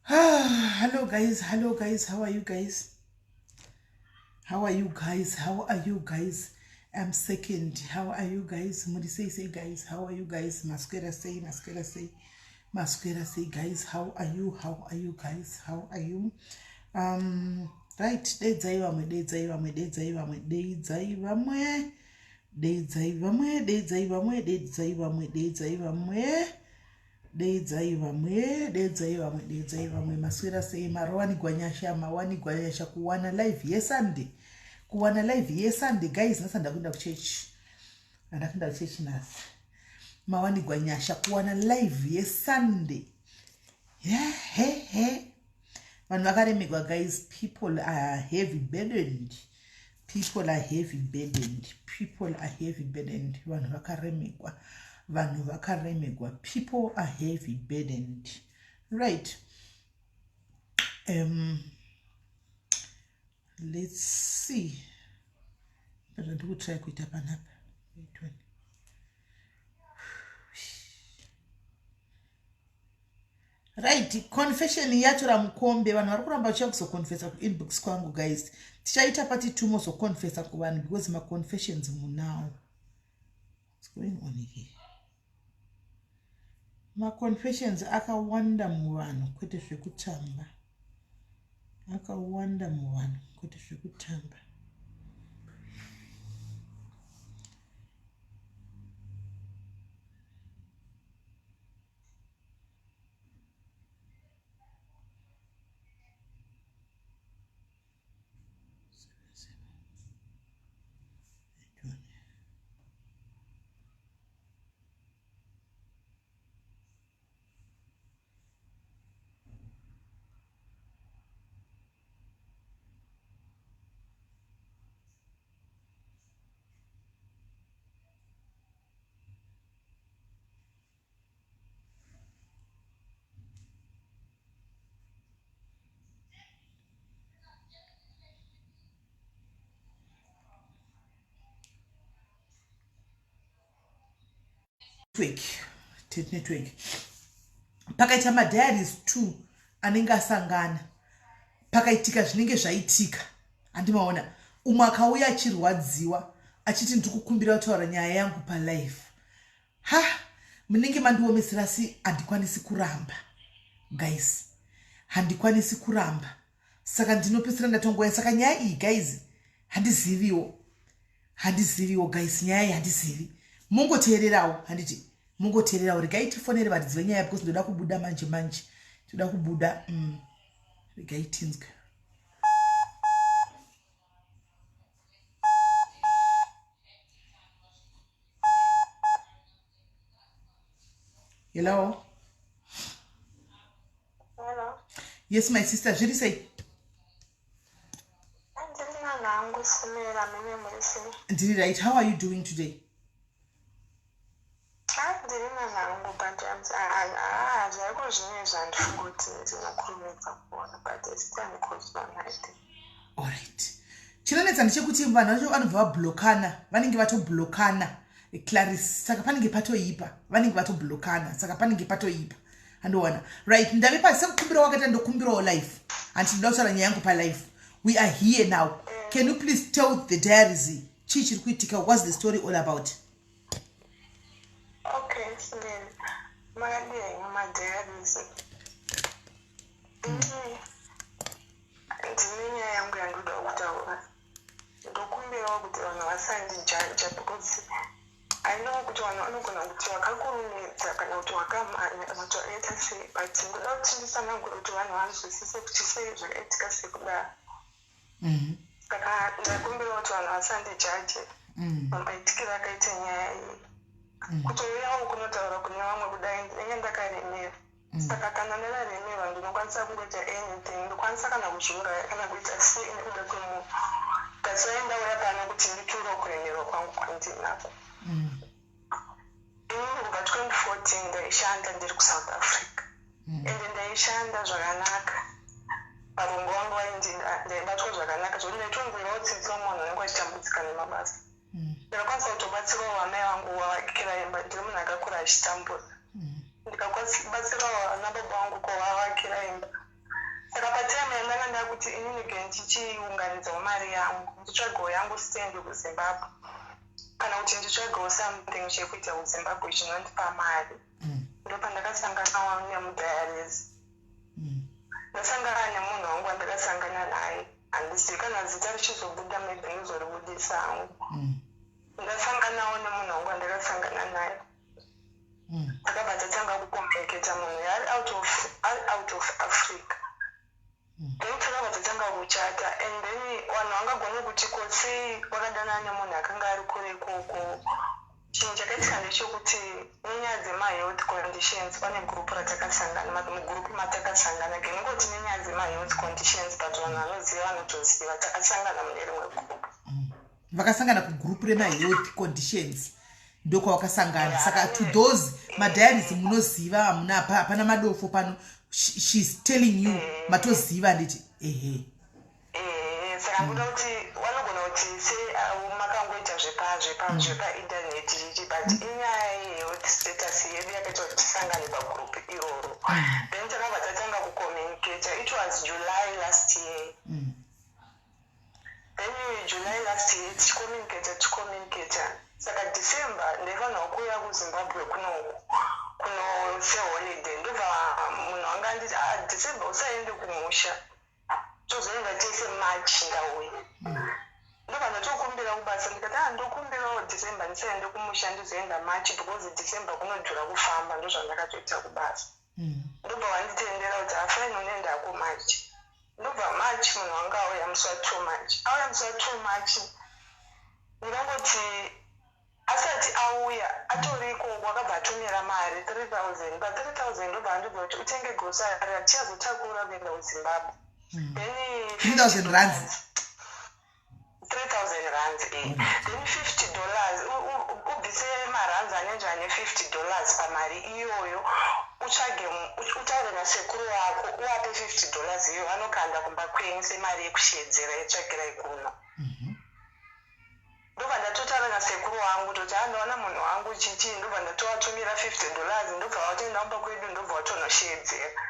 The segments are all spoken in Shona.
Hello guys, hello guys, how are you guys? How are you guys? How are you guys? I'm second. How are you guys? Muri sei sei guys? How are you guys? Maswera sei, maswera sei. Maswera sei guys? How are you? How are you guys? How are you? Right, deidzai vamwe, deidzai vamwe, deidzai vamwe, deidzai vamwe. Deidzai vamwe, deidzai vamwe, deidzai vamwe, deidzai vamwe. Deidzai vamwe, deidzai vamwe, deidzai vamwe. Maswera sei? Marowanigwa nyasha, mawanigwa nyasha kuwana live yeSunday. Kuwana live yeSunday guys, nhasi ndakuenda kuchurch. Ndakuenda kuchurch nhasi. Mawanigwa nyasha kuwana live yeSunday. Yeah, he he. Vanhu vakaremegwa guys, people are heavy burdened. People are heavy burdened. People are heavy burdened. Vanhu vakaremegwa. Vanhu vakaremegwa. People are heavy burdened. Right. Let's see. Ndikutry kuita panapa. Wait one. Right, confession yacho ramukombe vanhu vari kuramba vachiya kuzoconfessa kuinbox kwangu guys. Tichaita pati two mozoconfessa kuvanhu because maconfessions munawo. What's going on here? Maconfessions akawanda muvanhu kwete zvekutamba. Akawanda muvanhu kwete zvekutamba. Network, network. Pakaita madiaries 2 anenge asangana, pakaitika zvinenge zvaitika, handimaona umwe akauya achirwadziwa achiti ndiri kukumbira kutaura nyaya yangu palife. Ha, munenge mandiomesera, asi handikwanisi kuramba guys, handikwanisi kuramba, saka ndinopedzisira ndatongoya. Saka nyaya iyi guys, handiziviwo, handiziviwo guys, nyaya iyi handizivi. Mungoteererawo, handiti? Mungoteererawo. Regai tifonere varidzi venyaya because ndoda kubuda manje manje, toda kubuda. Regai tinzwe. Hello. Hello. Yes my sister, zviri sei? Ndiri nanhangu simira mimi muri sei? Ndiri right. How are you doing today? Ndiri nanhangu, but zvaiko zvine zvandifunga kuti ndinokurumidza kuona, but as time goes on I think. Alright. Chinonetsa ndechekuti vanhu vacho vanobva vablokana, vanenge vatoblokana Clarice, saka panenge patoipa, vanenge vatoblokana, saka panenge patoipa, handiona. Right, ndave pasi sekukumbira wakaita, ndokumbirawo life, handiti? Ndoda kutaura nyaya yangu palife. We are here now. Can you please tell the diaries chii chiri kuitika? What's the story all about? Okay, Simene. Makadii henyu madiaries? Ndine nyaya yangu yandoda kutaura. Ndokumbirawo kuti vanhu vasandijaja because I know kuti vanhu vanogona kuti vakakurumidza kana kuti wakamhanya kana kuti wakaita sei, but ndoda kuti nditsanangure kuti vanhu vanzwisise kuti sei zvakaitika sekudaro. Saka ndakumbirawo kuti vanhu vasandijaje pamaitikiro akaita nyaya iyi. Kutouyawo kunotaura kune vamwe kudai, ndinenge ndakaremera. Saka kana ndakaremerwa ndinokwanisa kungoita anything, ndokwanisa kana kuzviuraya kana kuita sei nekuda kwemunhu. That's why ndauya pano kuti nditurewo kuremerwa kwangu kwandinako. Inini kubva 2014 ndaishanda ndiri kuSouth Africa, ende ndaishanda zvakanaka. Varungu vangu vaindida, ndaibatwa zvakanaka zvokuti ndaitonzwirawo tsitsi vamwe vanhu vanenge vachitambudzika nemabasa. Ndakakwanisa kutobatsirawo vamai vangu kuvavakira imba. Ndiri munhu akakura achitambura, ndikabatsirawo vana baba vangu kuvavakira imba. Saka patime yandanga ndakuti inini ke ndichiunganidzawo mari yangu, nditsvagewo yangu stand kuZimbabwe, kana kuti nditsvagewo something chekuita kuZimbabwe chinondipa mari, ndopandakasanganawo nemudiaries. Ndasangana nemunhu wangu wandakasangana naye, handizivi kana zita richizobuda, maybe ndizoribudisa hangu. Ndasanganawo nemunhu wangu wandakasangana naye. Takabva tatanga kucommunicata. Munhu ari out of Africa. Then takabva tatanga kuchata, and then vanhu vangagone kuti, "Ko sei wakadanana nemunhu akanga ari kure ikoko?" Chinhu chakaitika ndechekuti nenyaya dzemahealth conditions, pane gurupu ratakasangana, mugurupu matakasangana, geningoti nenyaya dzemahealth conditions, but vanhu vanoziva vanotoziva, takasangana mune rimwe gurupu. Vakasangana kugurupu remahealth conditions, ndokwavakasangana. Saka to those madiaries munoziva, hamuna, hapana madofo pano. She's telling you, matoziva, nditi ehe. Saka ndoda kuti vanogona kuti se makangoita zvepaintaneti chichi, but inyaya yehealth status yedu yakaita kuti tisangane pagurupu iroro. Then takabva tatanga kucommunicata. It was July last year. Then July last year tichicommunicata, tichicommunicata. Saka December ndaifanirwa kuuya kuZimbabwe kunoku kuno seholiday. Ndobva munhu anga anditi, "Ah, December usaende kumusha, tozoenda tese March." Ndauya, ndobva ndatokumbira kubasa, ndikati, "Ah, ndokumbirawo December ndisaende kumusha, ndizoenda March, because December kunodhura kufamba." Ndozvandakatoita kubasa. Ndobva vanditendera kuti, "Ah, fine, unoendako March." Ndobva March munhu wanga auya musi wa2 March. Auya musi wa2 March, ndingangoti asati auya, atori ikoko, akabva atumira mari 3000. Pa3000 ndobva andibva kuti, "Utenge grocery, atichazotakura kuenda kuZimbabwe." Then 3000 rands? 3000 rands, eh. Then $50, ubvise marands anenge ane $50 pamari iyoyo, utsvage, utaure nasekuru wako, uvape $50 iyoyo, vanokanda kumba kwenyu semari yekushedzera yetsvagirai kuno. Ndobva ndatotaura nasekuru wangu, toti, "Andaona munhu wangu chichi." Ndobva ndatovatumira $50, ndobva vatoenda kumba kwedu, ndobva vatonoshedzera.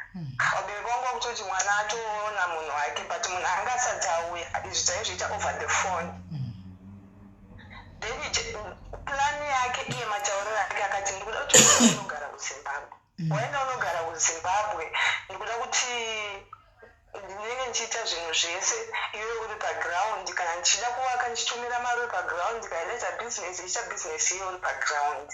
Vabereki vangu vakutoti mwana atoona munhu wake, but munhu anga asati auya. Izvi taizviita over the phone. Then plan yake iye, matauriro ake, akati, "Ndikuda kuti unogara kuZimbabwe. Waenda unogara kuZimbabwe, ndikuda kuti ndinenge ndichiita zvinhu zvese iwe uri paground. Kana ndichida kuvaka, ndichitumira mari uri paground. Kana ndaita bhizinesi, ichiita bhizinesi iye uri paground."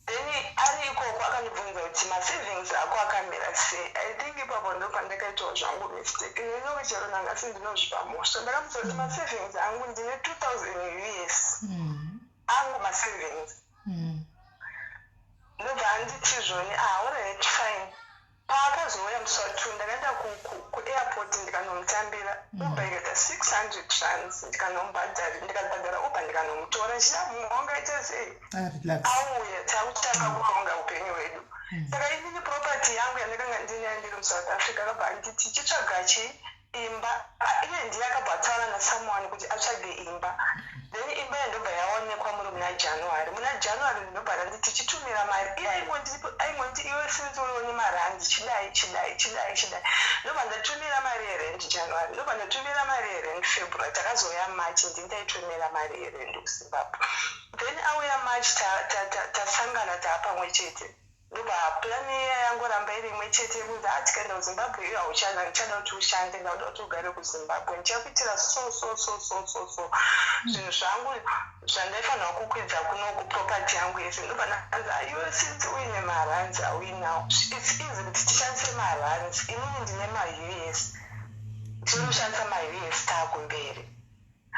Then ari ikoko akandibvunza kuti, "Masavings ako akamira sei?" I think ipapo ndo pandakaitawo zvangu mistake. Nenoke chero nangasi ndinozvipa mhosva. Ndakamuudza kuti masavings angu ndine 2000 US angu masavings. Ndobva anditi zvoni, "Ah, alright, fine." Paakazouya musi wa2, ndakaenda kuairport ndikanomutambira. Uber ikaita 600 rands, ndikanomubhadhara, ndikabhadhara Uber, ndikanomutora ndichida mumwe wangaita sei. Ah, relax. Auya, takutanga kuronga upenyu hwedu. Saka inini property yangu yandakanga ndinayo ndiri muSouth Africa, akabva anditi, "Chitsvaga chi imba." Ah, iye ndiye akabva ataura nasomeone kuti atsvage imba. Then imba yandobva yaonekwa muri muna January. Muna January ndinobva ndanditi, "Chitumira mari." Iye aingondi, "Iwe, since uriwo nemarandi, chidai, chidai, chidai, chidai." Ndobva ndatumira mari yerent January, ndobva ndatumira mari yerent February. Takazouya March, ndini ndaitumira mari yerent kuZimbabwe. Then auya March, tasangana, taapamwe chete. Ndobva plan iya yangoramba iri imwe chete yekunzi, "A, tikaenda kuZimbabwe, iyo hauchada, ndichada kuti ushande, ndauda kuti ugare kuZimbabwe, ndichakuitira so so so so so so." Zvinhu zvangu zvandaifanirwa kukwidza kunoku, property yangu yese, ndobva ndanzi, "Iwe, since uine marands auinawo, it's easy kuti tishandise marands. Inini ndine maUS, tinoshandisa maUS taakumberi."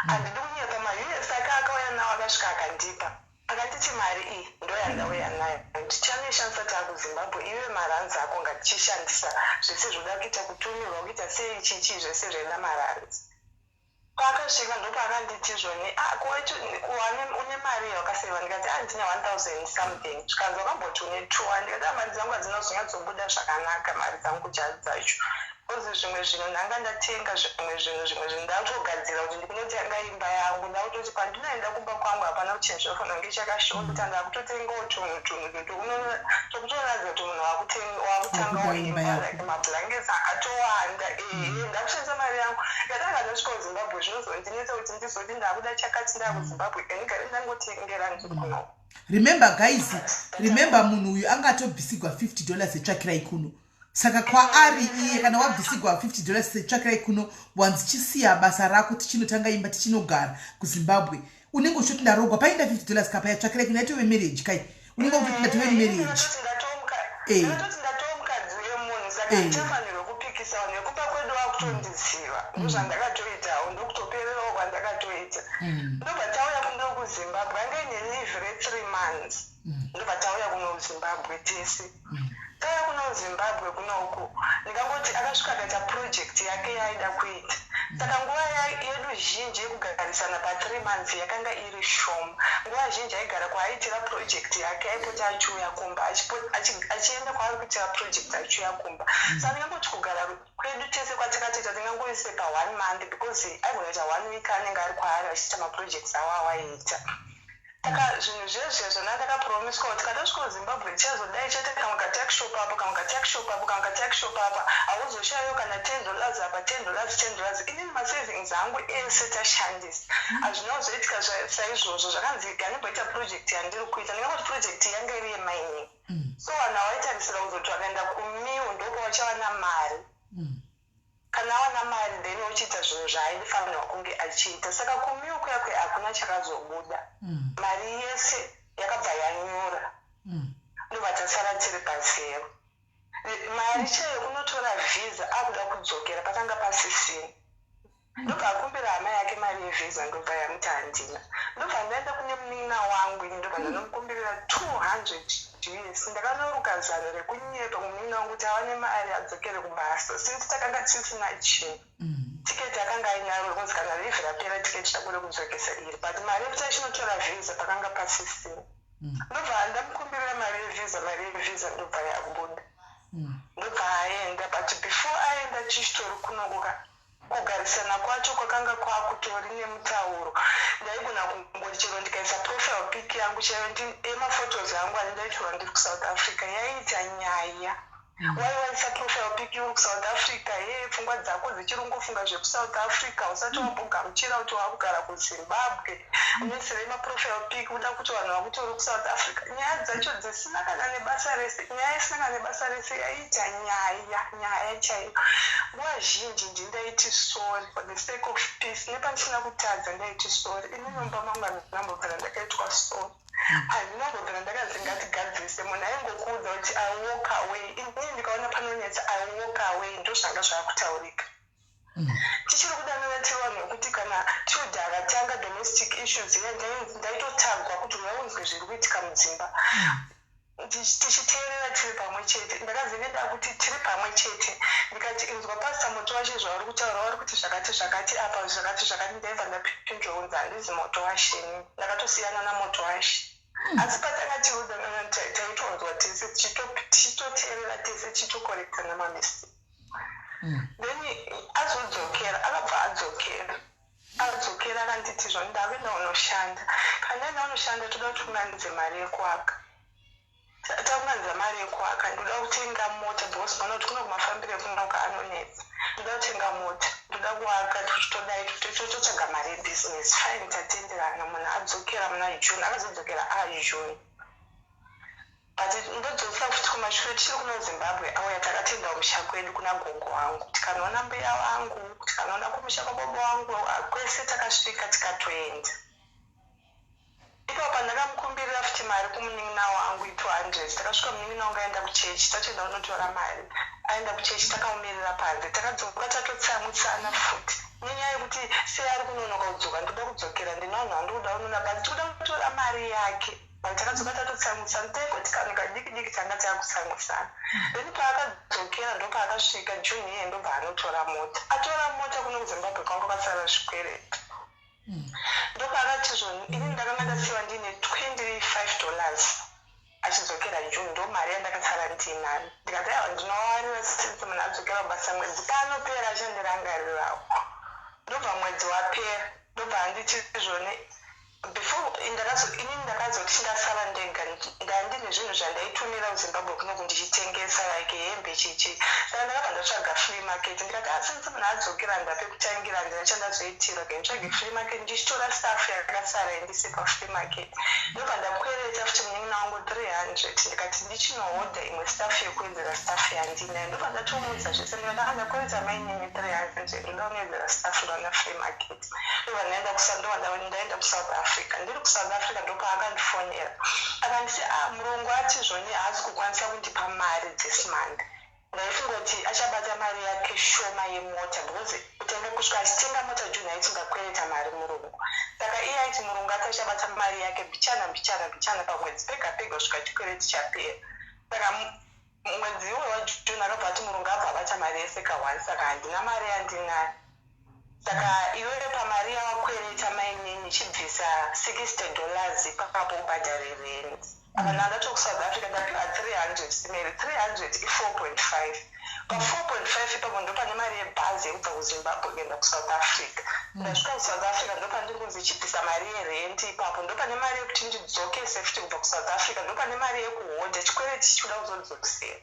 Handidi kunyepa, maUS ake akauya nawo, akasvika akandipa, akanditi, "Mari iyi ndo yandauya nayo, tichanoshandisa taakuZimbabwe. Iwe marands ako ngatichishandisa zvese zvoda kuita, kutumirwa, kuita sei, chichi, zvese zvaida marands." Paakasvika ndopaakanditi zvoni, "Ah, une mari yawakaseva?" Ndikati, "A, ndine 1000 something." Zvikanzi, "Wakamboti une two." Ndikati, "A, mari dzangu hadzina kuzonyatsobuda zvakanaka, mari dzangu dzacho." Because zvimwe zvinhu ndanga ndatenga, zvimwe zvinhu, zvimwe zvinhu ndakutogadzira kuti ndikunotenga imba yangu. Ndakutoti pandinoenda kumba kwangu hapana chinhu chinofanira kunge chakashota. Ndakutotengawo tunhu tunhu tokutoratidza kuti munhu wakutangawo Wakuda imba imba yako. Like mablankets akatowanda. Ehe, ndakushandisa mari yangu ndatanga. Ndasvika kuZimbabwe, zvinozondinetsa kuti ndizoti ndakuda chakati ndakuZimbabwe. Ndigare ndangotengera ndiri kuno. Remember guys, remember, munhu uyu anga atobvisigwa $50 yetsvakirai kuno. Saka kwaari iye, kana wabvisigwa $50 yetsvakirai kuno, wanzi chisiya basa rako, tichinotanga imba, tichinogara kuZimbabwe, unenge uchitoti ndarogwa. Paenda $50 kapa yatsvakirai kuno, yatove marriage kai. Unenge uchitoti ndatove marriage. Ndakatoti ndatova mukadzi wemunhu, saka handichafanirwe kupikisa. Vanhu vekumba kwedu vakutondiziva. Ndozvandakatoitawo, ndokutopererawo kwandakatoita. Ndobva tauya kuno kuZimbabwe. Anga ine leave re3 months. Ndobva tauya kuno kuZimbabwe tese. Tauya kuno kuZimbabwe kunoku, ndingangoti akasvika akaita project yake yaaida kuita. Saka nguva yedu zhinji yekugarisana pa3 months yakanga iri shoma. Nguva zhinji aigara kwaaitira project yake, aipota achiuya kumba, achienda kwaari kuitira project, achiuya kumba. Saka ndingangoti kugara kwedu tese kwatakatoita tingangoise pa1 month, because aigona kuita one week anenge ari kwaari achiita maprojects awo awaiita. Saka zvinhu zvezve zvona ndakapromiswa kuti kana tasvika kuZimbabwe tichazodai chete, kamwe katuckshop apo, kamwe katuckshop apo, kamwe katuckshop apa, hauzoshayiwo kana $10 apa, $10, $10. Inini masavings angu ese tashandisa. Hazvina kuzoitika saizvozvo. Zvakanzi ganimboita project yandiri kuita. Ndingangoti project yanga iri yemining, so vanhu havaitarisira kuzoti vakaenda kumill ndopavachawana mari. Kana awana mari, then ochiita zvinhu zvaaifanirwa kunge achiita. Saka kumill kuya kuya hakuna chakazobuda. Mari yese yakabva yanyura. Ndobva tasara tiri pazero. Mari chaiyo kunotora vhisa akuda kudzokera pakanga pasisina. Ndobva akumbira hama yake mari yevhisa, ndobva yamuti handina. Ndobva ndaenda kune munin'ina wangu ini, ndobva ndanomukumbirira 200 US. Ndakanoruka zano rekunyepa kumunin'ina wangu kuti awane mari adzokere kubasa, since takanga tisina chinhu. Tiketi akanga ainaro rekunzi kana leave rapera, tiketi rako rekudzokesa iri, but mari yekuti achinotora vhisa pakanga pasisina. Ndobva ndamukumbirira mari yevhisa. Mari yevhisa ndobva yabuda. Ndobva aenda. But before aenda, chichitori kunokuka kugarisana kwacho kwakanga kwakutori nemutauro. Ndaigona kungoti chero ndikaisa profile pic yangu chaiyo yemaphotos angu andaitora ndiri kuSouth Africa, yaiita nyaya. Wai waisa profile pic uri kuSouth Africa, ye pfungwa dzako dzichiri kungofunga zvekuSouth Africa, usati wambogamuchira kuti wakugara kuZimbabwe, unoisirei maprofile pic uda kuti vanhu vakuti uri kuSouth Africa? Nyaya dzacho dzisina kana nebasa rese, nyaya isina kana nebasa rese yaiita nyaya, nyaya chaiyo. Nguva zhinji ndindaiti sorry for the sake of peace. Nepandisina kutadza ndaiti sorry. Ini mumba mangu handinambobvira ndakaitwa sorry, handinambobvira ndakanzi ngatigadzirise. Munhu aingokuudza kuti "I walk away." Inini ndikaona panonetsa, I walk away. Ndozvanga zvakutaurika. Tichiri kudanana, tiri vanhu vekuti kana Tilda akatanga domestic issues iye, ndaitotagwa kuti uyaunzwe zviri kuitika mudzimba. Tichiteerera tiri pamwe chete. Ndakazenge ndakuti tiri pamwe chete, ndikati, "Inzwa Pastor Moto wacho zvauri kutaura, vari kuti zvakati zvakati apa, zvakati zvakati." Ndaibva ndapindura kunzi handizi Moto washeni, ndakatosiyana naMoto washe. Asi patanga tiudzanana, taitonzwa tese, tichitoteerera tese, tichitokorektana mamistake. Then azodzokera, akabva adzokera. Adzokera akanditi zvoni, "Ndakuenda unoshanda. Kana ndaenda unoshanda, toda kuti unganidze mari yekuaka. Taunganidza mari yekuaka, ndoda kutenga mota, because maona kuti kuno kumafambiro ekunoka anonetsa. Ndoda kutenga mota, ndoda kuaka, totodai totsvaga mari yebhizinesi." Fine, tatenderana. Munhu adzokera muna June, akazodzokera aJune. But ndodzosa futi kumashure, tiri kuno Zimbabwe, auya, takatenda kumusha kwedu kuna gogo wangu, tikanoona mbuya vangu, tikanoona kumusha kwababa wangu kwese. Takasvika, tikatoenda ipapo. Ndakamukumbirira futi mari kumunin'ina wangu i200. Takasvika, munin'ina wangu aenda kuchechi, tatoenda kunotora mari. Aenda kuchechi, takaumirira panze. Takadzoka tatotsamwitsana futi nenyaya yekuti sei ari kunonoka kudzoka. Ndoda kudzokera, ndina vanhu vandikuda kunoona, but tikuda kutora mari yake. But takadzoka tatotsamwitsana. Taingoti kanhu kadiki diki tanga taakutsamwisana. Then paakadzokera, ndopaakasvika June iye, ndobva anotora mota. Atora mota, kuno kuZimbabwe kwanga kwasara zvikwereti. Ndopaakati zvoni, ini ndakanga ndasiwa ndiine $25. achidzokera June, ndo mari yandakasara ndiinayo. Ndikati, "Aiwa, ndinowarira since munhu adzokera kubasa, mwedzi paanopera achandirangarirawo." Ndobva mwedzi wapera, ndobva handiti zvone before inini ndakazoti ndasara ndega, ndandine zvinhu zvandaitumira kuZimbabwe kunoku ndichitengesa, like hembe, chichi. Saka ndakabva ndatsvaga flea market. Ndikati, "Asi munhu adzokera, ndape kutangira, handina chandazoitira ke, nditsvage flea market ndichitora stuff yakasara indise paflea market." Ndobva ndakwereta futi munin'ina wangu 300. Ndikati ndichinohodha imwe stuff yekuwedzera stuff yandinayo. Ndobva ndatomuudza zvese. Ndikati, "Ah, ndakwereta mainini 300, ndoda kuwedzera stuff, ndaona flea market." Ndobva ndaenda kuSouth Africa. Ndiri kuSouth Africa ndopaakandifonera, akanditi, "A, murungu ati zvoni haasi kukwanisa kundipa mari this month." Ndaifunga kuti achabata mari yake shoma yemota, because kutenga kusvika achitenga mota June aiti ndakwereta mari murungu. Saka iye aiti murungu ati achabata mari yake mbichana mbichana mbichana pamwedzi pega pega kusvika chikwereti chapera. Saka mwedzi iwe waJune akabva ati murungu abva abata mari yese ka1, saka handina mari yandinayo. Saka iwewe pamari yawakwereta mainini chibvisa $60 ipapo ubhadhare rent. Apa ndandato kuSouth Africa, ndapiwa 300 simeri 300 i4.5. Pa4.5 ipapo ndopane mari yebhazi yekubva kuZimbabwe kuenda kuSouth Africa. Ndasvika kuSouth Africa, ndopandiri kunzi chibvisa mari yerent ipapo. Ndopane mari yekuti ndidzokese futi kubva kuSouth Africa. Ndopane mari yekuhodha chikwereti chichikuda kuzodzokisera.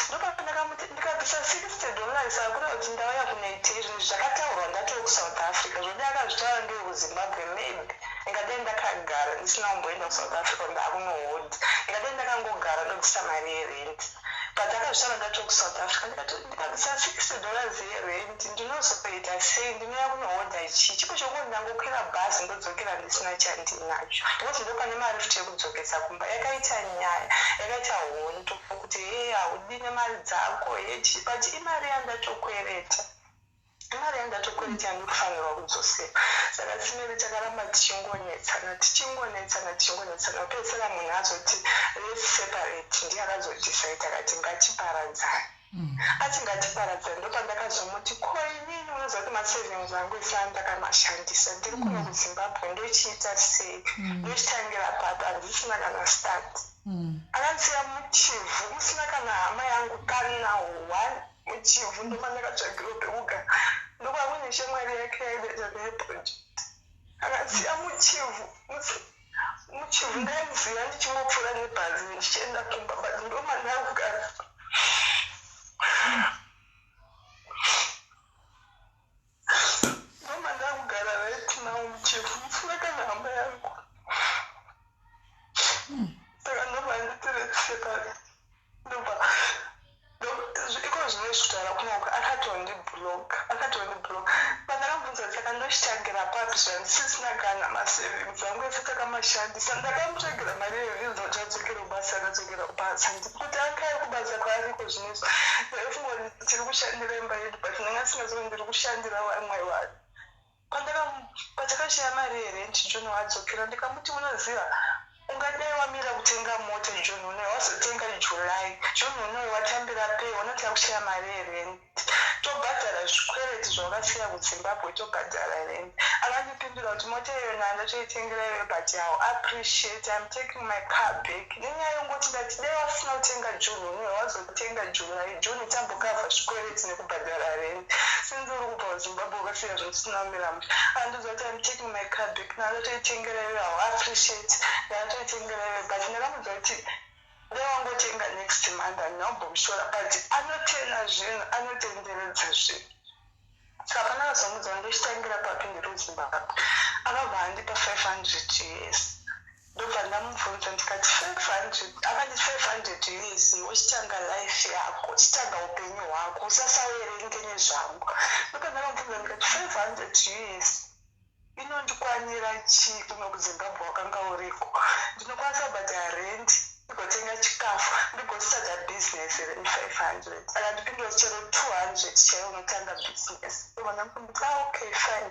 Ndopandakamuti ndikabvisa $60, akuda kuti ndauya kunoitei? Zvinhu zvakataurwa ndatoo kuSouth Africa. Zvodi akazvitaura ndiri kuZimbabwe, maybe ndingadai ndakagara ndisina kumboenda kuSouth Africa, ndakunohodha, ndingadai ndakangogara ndobvisa mari yerent. But akazvitaura ndatoo kuSouth Africa. Ndikati ndikabvisa $60 yerent, ndinozoita sei? Ndinouya kunohodha chii? Chipo chokuti ndangokwira bhazi ndodzokera ndisina chandinacho, because ndopane mari futi yekudzokesa kumba. Yakaita nyaya, yakaita hondo kuti hee, haudi nemari dzako hechi. But imari yandatokwereta, imari yandatokwereta yandikufanirwa kudzosera. Saka simeri takaramba tichingonetsana, tichingonetsana, tichingonetsana. Kupedzisira munhu azoti, "Let's separate." Ndiye akazodecide, akati ngatiparadzane. Ati ngatiparadzane, ndopandakazomuti, "Ko inini unoziva kuti masavings angu ese andakamashandisa, ndiri kuno kuZimbabwe, ndochiita sei? Ndochitangira papi? Handisina kana start." Akandisiya muChivhu musina kana hama yangu kana one. MuChivhu ndopandakatsvagirwa pekugara, ndokwakune shamwari yake yaidaita naye project. Akasiya muChivhu. MuChivhu ndaiziva ndichingopfuura nebhazi ndichienda kumba, but ndomandakugara. Ndomandakugara right now, muChivhu musina kana hama yangu. Saka ndobva nditi let's separate. Ndobva iko zvino kutaura kunoku akatondiblock, akatondiblock. Pandakamubvunza, "Saka ndochitangira papi zvandisisina kana masavings angu ese takamashandisa?" Ndakamutsvagira mari yevhiza kuti adzokere kubasa. Akadzokera kubasa kuti akauya kubasa kwaariko zvinezvi, ndaifunga kuti tiri kushandira imba yedu, but ndanga ndisingazoti ndiri kushandira vamwe vanhu. Patakashaya mari yerent, John wadzokera, ndikamuti, "Unoziva, ungadai wamira kutenga mota June unoyo, wazotenga July. June unoyo watambira pay, unoti akushaya mari yerent, tobhadhara zvikwereti zvawakasiya kuZimbabwe, tobhadhara rent." Akandipindura kuti, "Mota iyoyo nandatoitengera iyoyo, but I appreciate, I'm taking my car back." Nenyaya yongoti ndati dai wasina kutenga June unoyo, wazotenga July, June tambokavha zvikwereti nekubhadhara rent, since uri kubva kuZimbabwe ukasiya zvisina kumira mushe. Andiudza kuti, "I'm taking my car back, nandatoitengera iyoyo, I appreciate, ndandatoitengera iyoyo." But ndakamudza kuti dai wangotenga next month. Handinambomushora, but anotena zvinhu, anotenderedza zvinhu. Saka pana akazomudza, "Ndochitangira papi ndiri kuZimbabwe?" Akabva andipa 500 US. Ndobva ndamubvunza ndikati, "500?" Akandi 500 US, wochitanga life yako, uchitanga upenyu hwako, usasawerenge nezvangu. Ndobva ndakamubvunza ndikati, "500 US inondikwanira chii kuno kuZimbabwe? Wakanga uriko, ndinokwanisa kubhadhara rent, ndigotenga chikafu, ndigostarta business here ne500?" Akandipindura, "Chero 200 chaiyo unotanga business." Ndobva ndamuti, "Ah, okay, fine."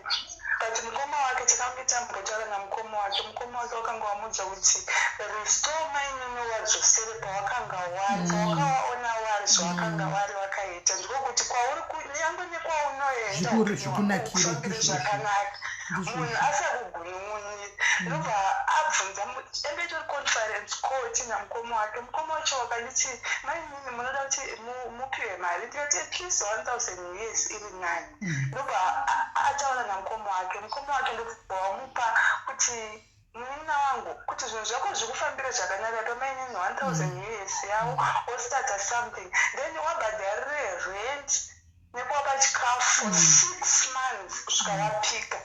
But mukoma wake, takange tambotaura namukoma wake. Mukoma wake wakanga wamudza kuti, "Restore mainini, wadzosere pawakanga wari, pawakawaona wari, zvawakanga wari wakaita. Ndiko kuti kwauri nyange nekwaunoenda Zvikunakire, ufambire ndizvozvo. zvakanaka." Ndizvozvo. Munhu asakugunun'unire. Ndobva abvunza, enge itori conference call tina mukoma wake. Mukoma wacho wakanditi, "Mainini, munoda kuti mupiwe mari?" Ndikati, "At least 1000 US iri nani." Ndobva ataura namukoma wake. Mukoma wake ndobva wamupa kuti, "Munin'ina wangu, kuti zvinhu zvako zvikufambire zvakanaka, pamainini 1000 US yavo, ostarta something, then wabhadharire rent nekuwapa chikafu for 6 months kusvika wapika.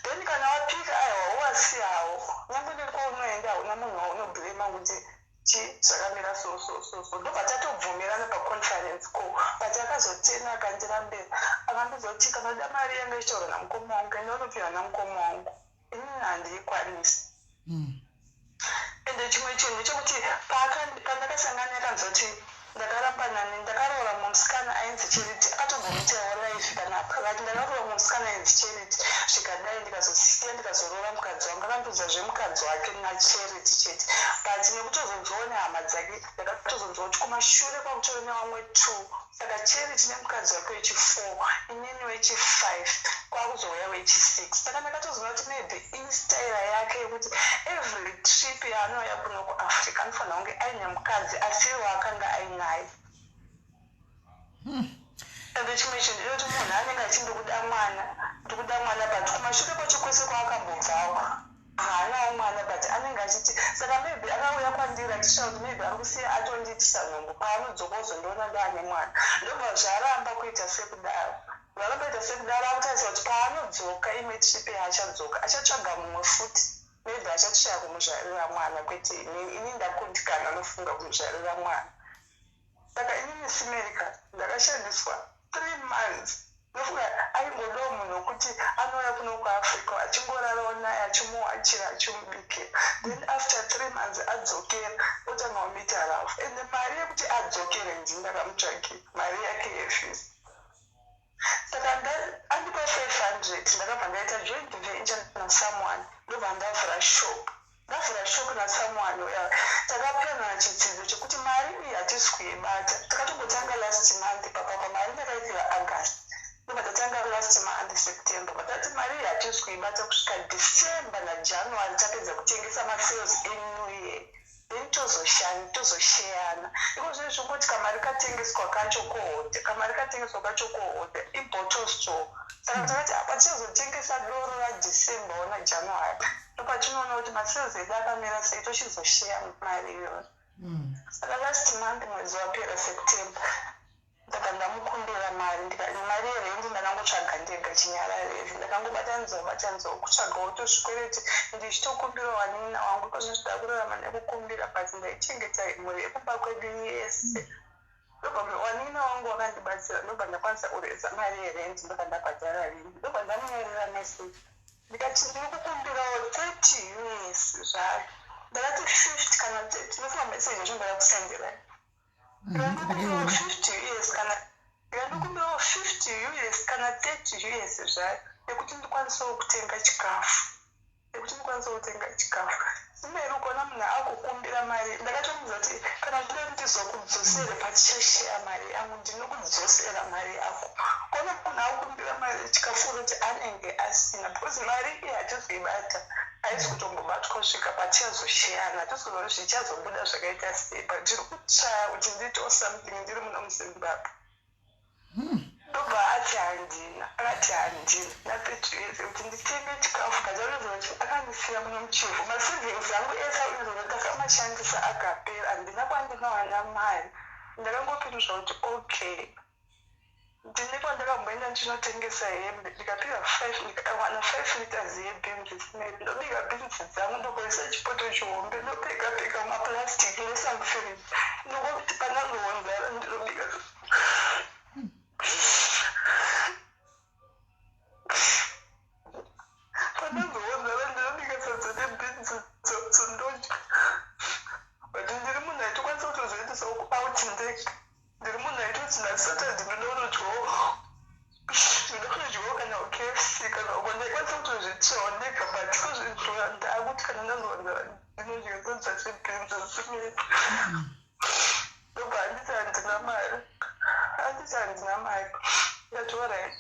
Then kana wapika, aiwa, uwasiyawo. Nyange nekwaunoenda, hauna munhu waunobhurema kuti chi zvakamira so so so so." Ndobva tatobvumirana paconference call, but akazotena akandirambira. Akandizoti, "Kana uda mari yanga ichitaura namukoma wangu, enda unopiwa namukoma wangu, inini handiikwanisi." Ende chimwe chinhu chekuti pandakasangana, akanzoti ndakarambana, ndakaroora musikana ainzi Charity. Akatombomitawo live panapa, akati, "Ndakaroora musikana ainzi Charity, zvikadai, ndikazosiya, ndikazoroora mukadzi wangu." Akandiudza zvemukadzi wake naCharity chete, but nekutozonzwawo nehama dzake, ndakatozonzwa kuti kumashure kwakutori nevamwe two. Saka Charity nemukadzi wake wechi4, inini wechi5, kwakuzouya wechi6. Saka ndakatozoona kuti maybe istyle yake yekuti every trip yaanouya kuno kuAfrica anofanira kunge aine mukadzi asiri waakanga ainaye. Ende chimwe chinhu ndechekuti munhu anenge achiti, "Ndikuda mwana, ndikuda mwana," but kumashure kwacho kwese kwaakambobvawo haanawo mwana, but anenge achiti. Saka maybe akauya kwandiri achisvika kuti maybe ari kusiya atondiitisa nhumbu, paanodzoka uzondiona ndaane mwana. Ndobva zvaramba kuita sekudaro, zvaramba kuita sekudaro. Akutarisa kuti paanodzoka imwe trip yaachadzoka, achatsvaga mumwe futi, maybe achatishaya kumuzvarira mwana, kwete inini. Ini ndakundikana, anofunga kumuzvarira mwana. Saka inini Simerica ndakashandiswa 3 months. Ndofunga aingodawo munhu wekuti anouya kuno kuAfrica, achingorarawo naye, achimuwachira, achimubikira. Then after 3 months adzokera, otanga kumuita love. Ende mari yekuti adzokere ndini ndakamutsvakira mari yake yefees. Saka andipa 500, ndakabva ndaita joint venture nasomeone, ndobva ndavhura shop. Ndavhura shop nasomeone uya, takapanana chitsidzo chekuti mari iyi hatisi kuibata. Takatombotanga last month papapa, mari ndakaitira August, ndobva tatanga last month September. Batati mari iyi hatisi kuibata kusvika December naJanuary, tapedza kutengesa masales enew year, then tozosheyana. Iko zvino zvingoti kamari katengeswa kacho kohodha, kamari katengeswa kacho kohodha ibottle store. Saka takati apa tichazotengesa doro raDecember naJanuary, ndopatinoona kuti masales edu akamira sei, tochizosheya mari iyoyo. Saka last month, mwedzi wapera September, ndabva ndamukumbira mari. Mari yerendi ndakangotsvaga ndega chinyararezi, ndakangobatanidzawo batanidzawo, kutsvagawo tozvikwereti, ndichitokumbirawo vanin'ina wangu. Iko zvino zvida kurarama nekukumbira, but ndaichengeta mhuri yekumba kwedu yese. Ndobva vanin'ina wangu wakandibatsira, ndobva ndakwanisa kureza mari yerendi, ndobva ndabhadhara rendi. Ndobva ndamunyorera meseji, ndikati, "Ndiri kukumbirawo 30 US zvayo." Ndakati 50 kana 30, nofunga meseji yacho ndakakusenderai. Ndikakumbirawo 50 US kana, ndikakumbirawo 50 US kana 30 US zvayo, yekuti ndikwanisewo kutenga chikafu, yekuti ndikwanisewo kutenga chikafu. Simeri, ukaona munhu akukumbira mari, ndakatomuudza kuti, "Kana uchida kuti ndizokudzosere patichasheya mari yangu, ndinokudzosera mari yako." Kuona munhu akukumbira mari yechikafu, kuti anenge asina, because mari iyi hatizoibata, haisi kutombobatwa kusvika patichazosheyana. Hatisi kuziva kuti zvichazobuda zvakaita sei, but ndiri kutsvaya kuti ndiitewo something ndiri muno muZimbabwe. Ndobva ati handina, akati handina na30 US kuti nditenge chikafu, but anoziva kuti akandisiya muno muChivhu. Masavings angu ese anoziva ndakamashandisa, akapera, handina kwandinowana mari. Ndakangopinduswa kuti okay. Ndine kwandakamboenda ndichinotengesa hembe, ndikapiwa five, ndikawana 5 liters yebeans. Simeri, ndobika beans dzangu, ndokuisa chipoto chihombe, ndopeka peka maplastic nesamfiri, ndokuti panandoonzara ndinobika. Panandoonzara ndinobika sadza nebeans dzodzo, ndodya. But ndiri munhu aitokwanisa kutozoendesawo kuout ndega. Ndiri munhu aitoti naSaturday ndoda kunodyawo, ndoda kunodyawo kana kuKFC kana uko, ndaikwanisa kutozviitirawo ndega. But kozvinzvura ndaakuti kana ndazonzara ndinodya sadza chebeans. Simeri, ndobva handiti handina mari, handiti handina mari. Ndati alright.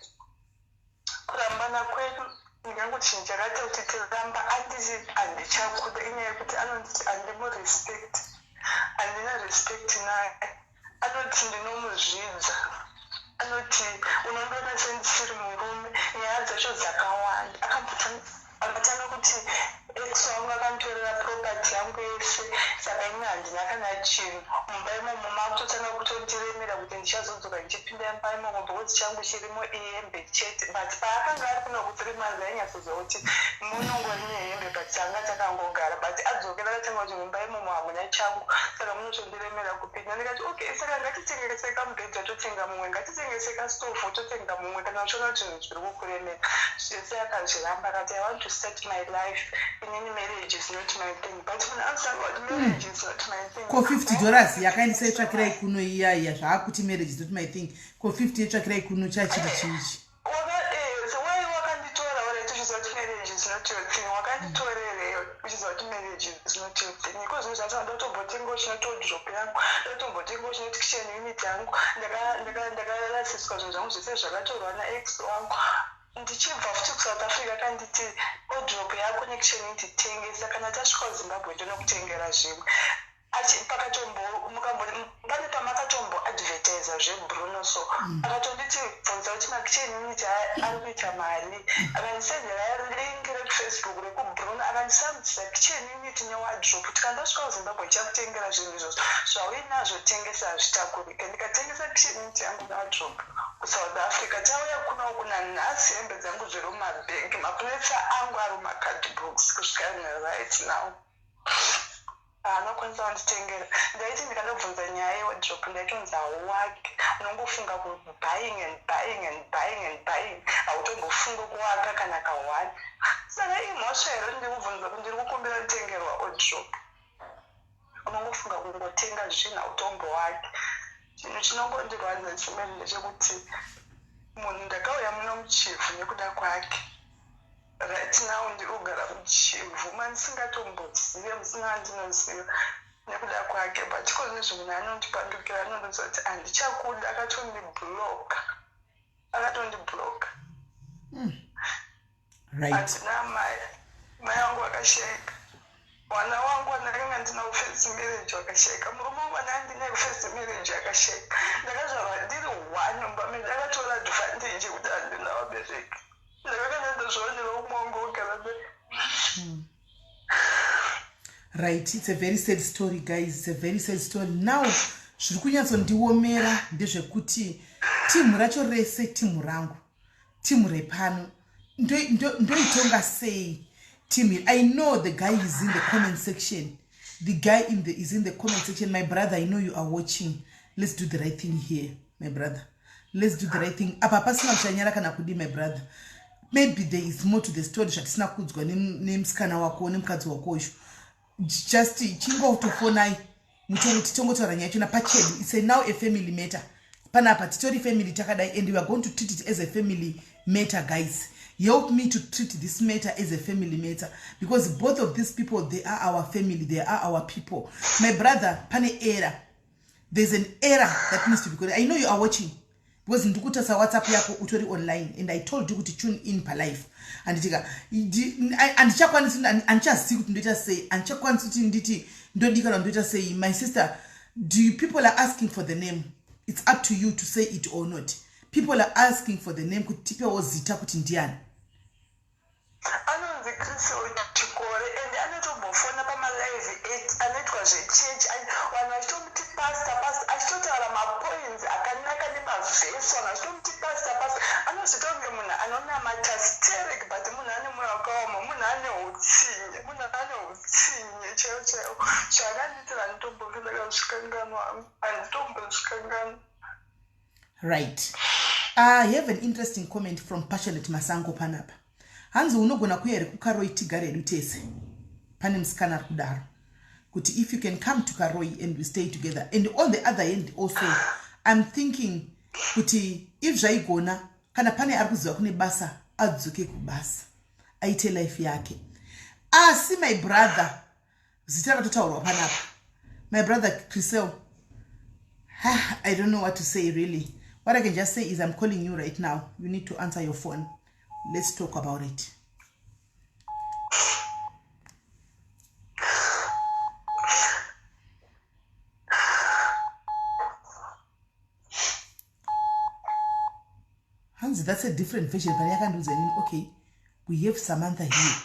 Kurambana kwedu Ndingangoti chinhu chakaita kuti tiramba anditi handichakuda inyaya yekuti anonditi handimurespect, handina respect naye. Anoti ndinomuzvidza, anoti unondiona sendisiri murume. Nyaya dzacho dzakawanda. Akatanga kuti ex wangu akanditorera property yangu yese, saka ini handina kana chinhu mumba imomo. Makutotanga kutondiremera kuti ndichazodzoka ndichipinda mumba imomo because changu chirimo ihembe chete. But paakanga ari kuno ku3 months ainyatsoziva kuti munongori nehembe, but tanga takangogara. But adzokera akatanga kuti mumba imomo hamuna changu, saka munotondiremera kupinda. Ndikati, "Okay, saka ngatitengese kamubhedha, totenga mumwe, ngatitengese kastofu, totenga mumwe, kana uchiona kuti zvinhu zviri kukuremera." Zvese akazviramba, akati, "I want to start my life. Inini marriage is not my thing." But munhu anosanga kuti marriage is not my thing. Ko $50 yakaendesa itsvakirai kuno iya iya zvaakuti marriage is not my thing. Ko 50 yetsvakirai kuno chachiri chichi? Wai wakanditora alright uchiziva kuti marriage is not your thing. Wakanditorerei uchiziva kuti marriage is not your thing? Iko zvinhu zvacho ndotombotengawo chinoti wardrobe yangu, ndotombotengawo chinoti kitchen unit yangu. Ndakarasiswa zvinhu zvangu zvese zvakatorwa naex wangu. Ndichibva futi kuSouth Africa akanditi, "Wardrobe yako nekitchen unit tengesa, kana tasvika kuZimbabwe ndinokutengera zvimwe." Pakatombo pane pamakatomboadvertisa zveBruno, so akatonditi, "Bvunza kuti makitchen unit ari kuita mari." Akandisendera link rekuFacebook rekuBruno, akandisambisa kitchen unit newardrobe. Tikandosvika kuZimbabwe ndichakutengera zvinhu izvozvo zvauinazvo, tengesa, hazvitakurike. Ndikatengesa kitchen unit yangu newardrobe kuSouth Africa. Tauya kuno kuna nhasi hembe dzangu dziri mumabhengi, maplates angu ari mumacardbox kusvika right now. Haana kukwanisa kunditengera. Ndaiti ndikandobvunza nyaya yewardrobe ndaitonzi, "Hauwaki, unongofunga kubuying and buying and buying and buying, hautombofungi kuwaka kana kahwani." Saka imhosva here kuti ndikubvunza kuti ndiri kukumbira kutengerwa wardrobe? "Unongofunga kungotenga zvinhu, hautombowaki." Chinhu chinongondirwadza chimweni ndechekuti munhu ndakauya muno muChivhu nekuda kwake. Right now ndiri kugara muChivhu mandisingatombozive, musina andinoziva, nekuda kwake. But iko zvinezvi munhu anondipandukira, anondiudza kuti handichakuda, akatondibloka, akatondibloka. Handina mai, mai vangu vakashayika, mwana wangu wandakanga ndina kufirst marriage wakashayika, murume wangu wandanga ndinaye kufirst marriage akashayika. Ndakazvarwa ndiri one mumba medu. Akatora advantage yekuti handina vabereki. Ndakakanga ndazvionera umwe wangu wogara naye. Right, it's a very sad story, guys. It's a very sad story. Now zviri kunyatsondiomera ndezvekuti timu racho rese, timu rangu, timu repano, ndoitonga sei timu iri? I know the guy is in the comment section. The guy is in the comment section. My brother, I know you are watching. Let's do the right thing here, my brother. Let's do the right thing. Apa pasina kuchanyara kana kudi, my brother. Maybe there is more to the story zvatisina kuudzwa nemusikana wako, nemukadzi wako uyu. Just chingotofonai mutongo titongotaura nyaya yachona pachedu. It's now a family matter panapa. Titori family takadai and we are going to treat it as a family matter. Guys, help me to treat this matter as a family matter because both of these people, they are our family, they are our people. My brother, pane error. There's an error that needs to be corrected. I know you are watching because ndikutarisa WhatsApp yako, utori online, and I told you kuti tune in palive. Handitika handichakwanisi, handichazivi kuti ndoita sei, handichakwanisi kuti nditi ndodii kana ndoita sei. My sister, do you, people are asking for the name. It's up to you to say it or not. People are asking for the name kuti tipewo zita kuti ndiani. Anonzi Chris Chikore and anotombofona pamalive anoitwa zvechechi, vanhu vachitomuti pastor, pastor, achitotaura mapoints akanaka nemavhesi, vanhu vachitomuti pastor, pastor. Anozviita kunge munhu anonamata sterek, but munhu ane mwoyo wakaoma, munhu ane utsinye, munhu ane utsinye chaiwo chaiwo. Zvakandiitira handitombofi ndakazvikanganwa, handitombozvikanganwa. Right, I have an interesting comment from Passionate Masango panapa. Hanzi, "Unogona kuya here kuKaroi tigare hedu tese?" Pane musikana ari kudaro kuti if you can come to Karoi and we stay together. And on the other hand also I'm thinking kuti if zvaigona, kana pane ari kuziva kune basa, adzoke kubasa, aite life yake. Asi my brother, zita rakatotaurwa panapa, my brother Crisel, I don't know what to say, really. What I can just say is I'm calling you right now. You need to answer your phone. Let's talk about it. that's a different version pane yakandiudza inini. Okay, we have Samantha here,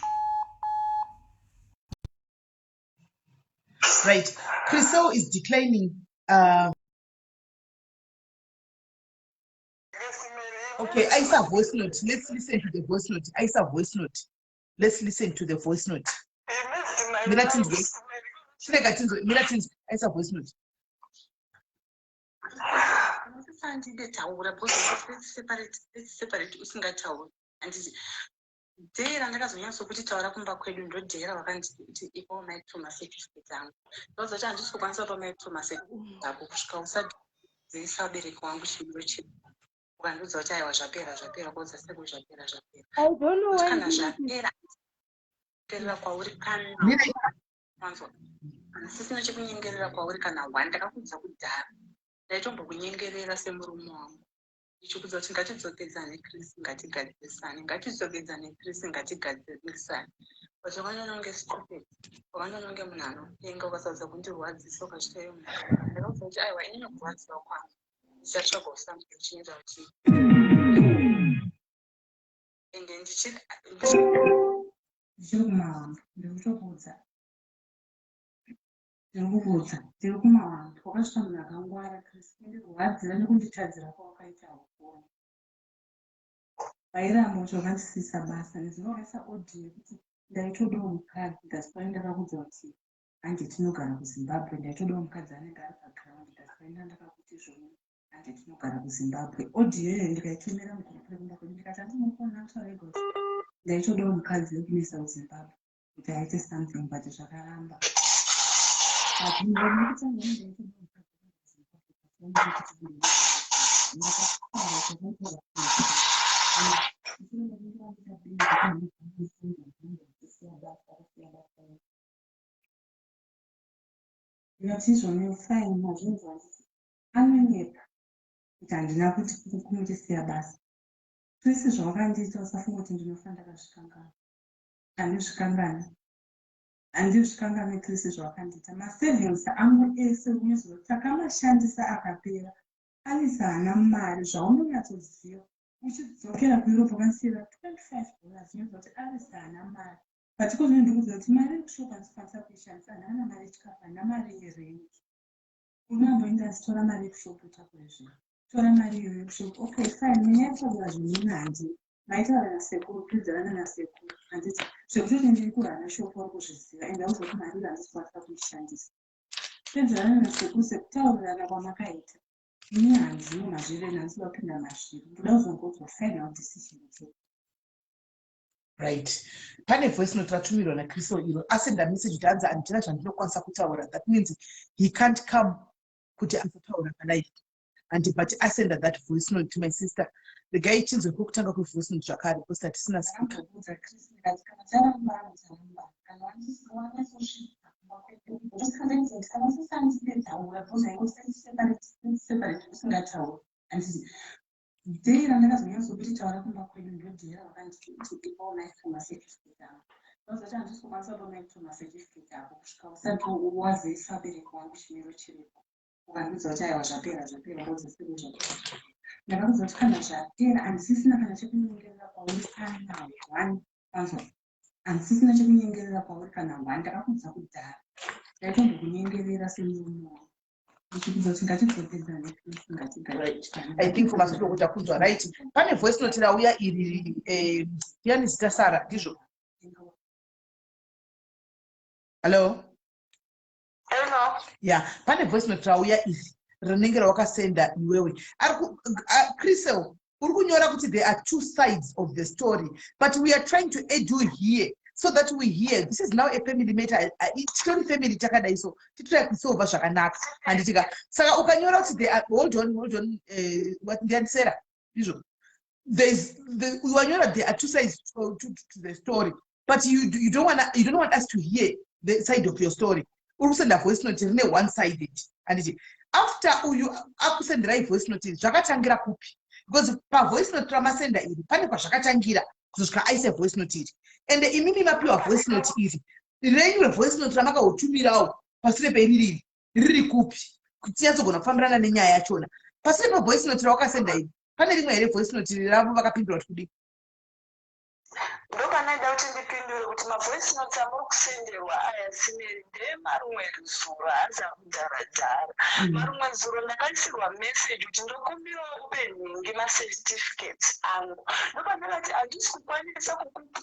right? Crisel is declining. Okay, aisa voice note. Let's listen to the voice note. Aisa voice note. Let's listen to the voice note. Mira tinzwe. Chirega tinzwe. Mira tinzwe. Aisa voice note. Nditaura because let's separate, let's separate. Usingatauri, handiti? Day randakazonyatsokuti taura kumba kwedu ndo day ravakanditi ipawo maitro macertificate angu. Ndauza kuti handisi kukwanisa kupa maitro macertificate ako kusvika usadzivisa vabereki vangu chimiro chedu. Ukandiudza kuti aiwa, zvapera, zvapera. Kuudza seku zvapera, zvapera. I don't know why. Kana zvapera perera kwauri kana Mira. Wanzwa, handisisina chekunyengerera kwauri kana one. Ndakakuudza kudhara, ndaitombokunyengerera semurume wangu ndichikudza kuti ngatidzokedzane, Chris, ngatigadzirisane, ngatidzokedzane, Chris, ngatigadzirisane. But wakanyanya kunge stupid, wakanyanya kunge munhu anopenga. Ukasadza kundirwadzisa, ukazvita iwe munhu. Ndakaudza kuti aiwa, inini kurwadziwa kwangu ndichatsvagawo something chinoita kuti ende ndichiri Ndichiri kumawambo, ndiri kutokuudza, ndiri kukuudza, ndiri kumawambo. Wakasvika munhu akangwara, Chris. Kundirwadzira nekunditadzira kwawakaita hukoni. Vairamba kuti wakandisisa basa nezuva wakaisa audio yekuti ndaitodawo mukadzi. That's why ndakakudza kuti hande tinogara kuZimbabwe. Ndaitodawo mukadzi anenge ari paground. That's why ndandakakuti zvoni hande tinogara kuZimbabwe. Audio iyoyo ndikaitumira mugroup rekumba kwedu, ndikati handinokuona kutaura ega kuti ndaitodawo mukadzi wekumisa kuZimbabwe kuti aite something, but zvakaramba. But ndikutanga ndaitodawo mukadzi wekuzimbabwe. Ndakataura. Ndikati izvoni fine, mazvinzwa. Handiti anonyepa kuti handina kuti kumutisiya basa. Chris, zvawakandiita usafunga kuti ndinofa ndakazvikangana. Handizvikangani, handizvikangani, Chris. Zvawakandiita, masavings angu ese unoziva kuti takamashandisa akapera. Alice haana mari, zvaunonyatsoziva. Uchidzokera kuEurope wakandisiyira $25. Unoziva kuti Alice haana mari, but kozvino ndikuziva kuti mari yekushop handikwanisa kuishandisa. Handana mari yechikafu, handina mari yerent. Unomboenda achitora mari yekushop, utakure zvinhu, tora mari iyoyo yekushop. Okay, fine, munyatsotaura zvinhu. Handi maitaura nasekuru, kuidzana nasekuru, handiti? Zvekutoti ndiri kurana shop uri kuzviziva, and auziva kuti mari iyo handisi kuishandisa. Pedzerana nasekuru sekutaurirana kwamakaita. Ini handiwo mazviri, handisi kuda kupinda mazviri. Ndoda kuzongodzwa final decision chete. Right, pane voice note ratumirwa naChristo iro. Asenda message kuti hanzi handina zvandinokwanisa kutaura. That means he can't come kuti azotaura palive, and but asenda that voice note to my sister. Regai chinzwe kwekutanga kwevoice note zvakare because hatisina speaker. Ndakambokudza, Chris, ndikati kana tarambana, tarambana. Kana wanyatsosvika kumba kwedu, ndosaka kana usisandipedzaura because aingoti separate, separate, usingatauri, handiti? Day randakazonyatsokuti taura kumba kwedu ndo day ravakanditi ipawo maitro macertificate angu. Ndauza kuti handisi kukwanisa kupa maitro macertificate ako kusvika usati wazivisa vabereki vangu chimiro chiripo. Ukandiudza kuti aiwa, zvapera, zvapera. Ukaudza sekuru zvapera, zvapera. Ndakaudza kuti kana zvapera handisisina kana chekunyengerera kwauri kana one. Wanzwa? Handisisina chekunyengerera kwauri kana one. Ndakakuudza kudhara, ndaitombokunyengerera semurume wangu ndichikudza kuti ngatidzokedzane, ngatigare. I think masoko kuti akunzwa. Right, pane voice note rauya iri. Yani zita Sara, ndizvo? Hello? Hello. Ya, pane voice note rauya iri rinenge rawakasenda iwewe. Crisel, uri kunyora kuti there are two sides of the story, but we are trying to add you here so that we hear. This is now a family matter. Titori family takadai, so titry kusolva zvakanaka, handitika? Saka ukanyora kuti there are, hold on, hold on, what, ndiani? Sera, ndizvo? There's the wanyora there are two sides to the story, but you don't want us to hear the side of your story. Uri kusenda voice note rine one sided, handiti? After uyu akusenderai voice note, zvakatangira kupi? Because pavoice note ramasenda iri pane kwazvakatangira kuzosvika aise voice note iri. Ende imimi mapiwa voice note iri renyu revoice note ramakautumirawo pasure peiri, riri kupi kuti tinyatsogona kufambirana nenyaya yachona pasure pevoice note rawakasenda iri? Pane rimwe here voice note ravo vakapindura kuti kudii? Ndopanaida kuti ndipindure kuti mavoice notes amuri kusenderwa aya, Simeri, ndeemarumwe zuro, haasi akudharadhara. Marumwe zuro ndakaisirwa message kuti ndokumbirawo upe nhingi macertificates angu. Ndopandakati handisi kukwanisa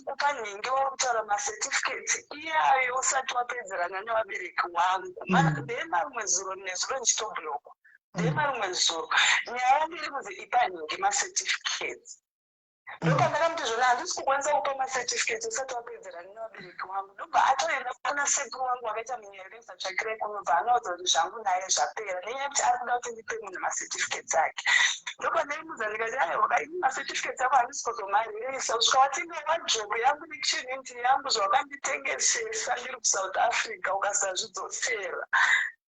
kupa nhingi wari kutaura macertificates iyayo usati wapedzerana nevabereki wangu. Ndeemarumwe zuro, nezuro ndichitoblockwa. Ndeemarumwe zuro, nyaya yangu iri kunzi ipa nhingi macertificates. Ndopandakamuti zvona handisi kukwanisa kupa macertificates usati wapedzerana nevabereki wangu. Ndobva atoenda kuna sekuru wangu wakaita munyereza tsvakirai kunobva anoudza kuti zvangu naye zvapera, nenyaya yekuti ari kuda kuti ndipe munhu macertificates ake. Ndopandaimuudza ndikati, "Aiwa, kaini macertificates ako handisi kuzomaririsa kusvika watenga wardrobe yangu nekitchen unit yangu zvawakanditengesesa ndiri kuSouth Africa. Ukasazvidzosera,"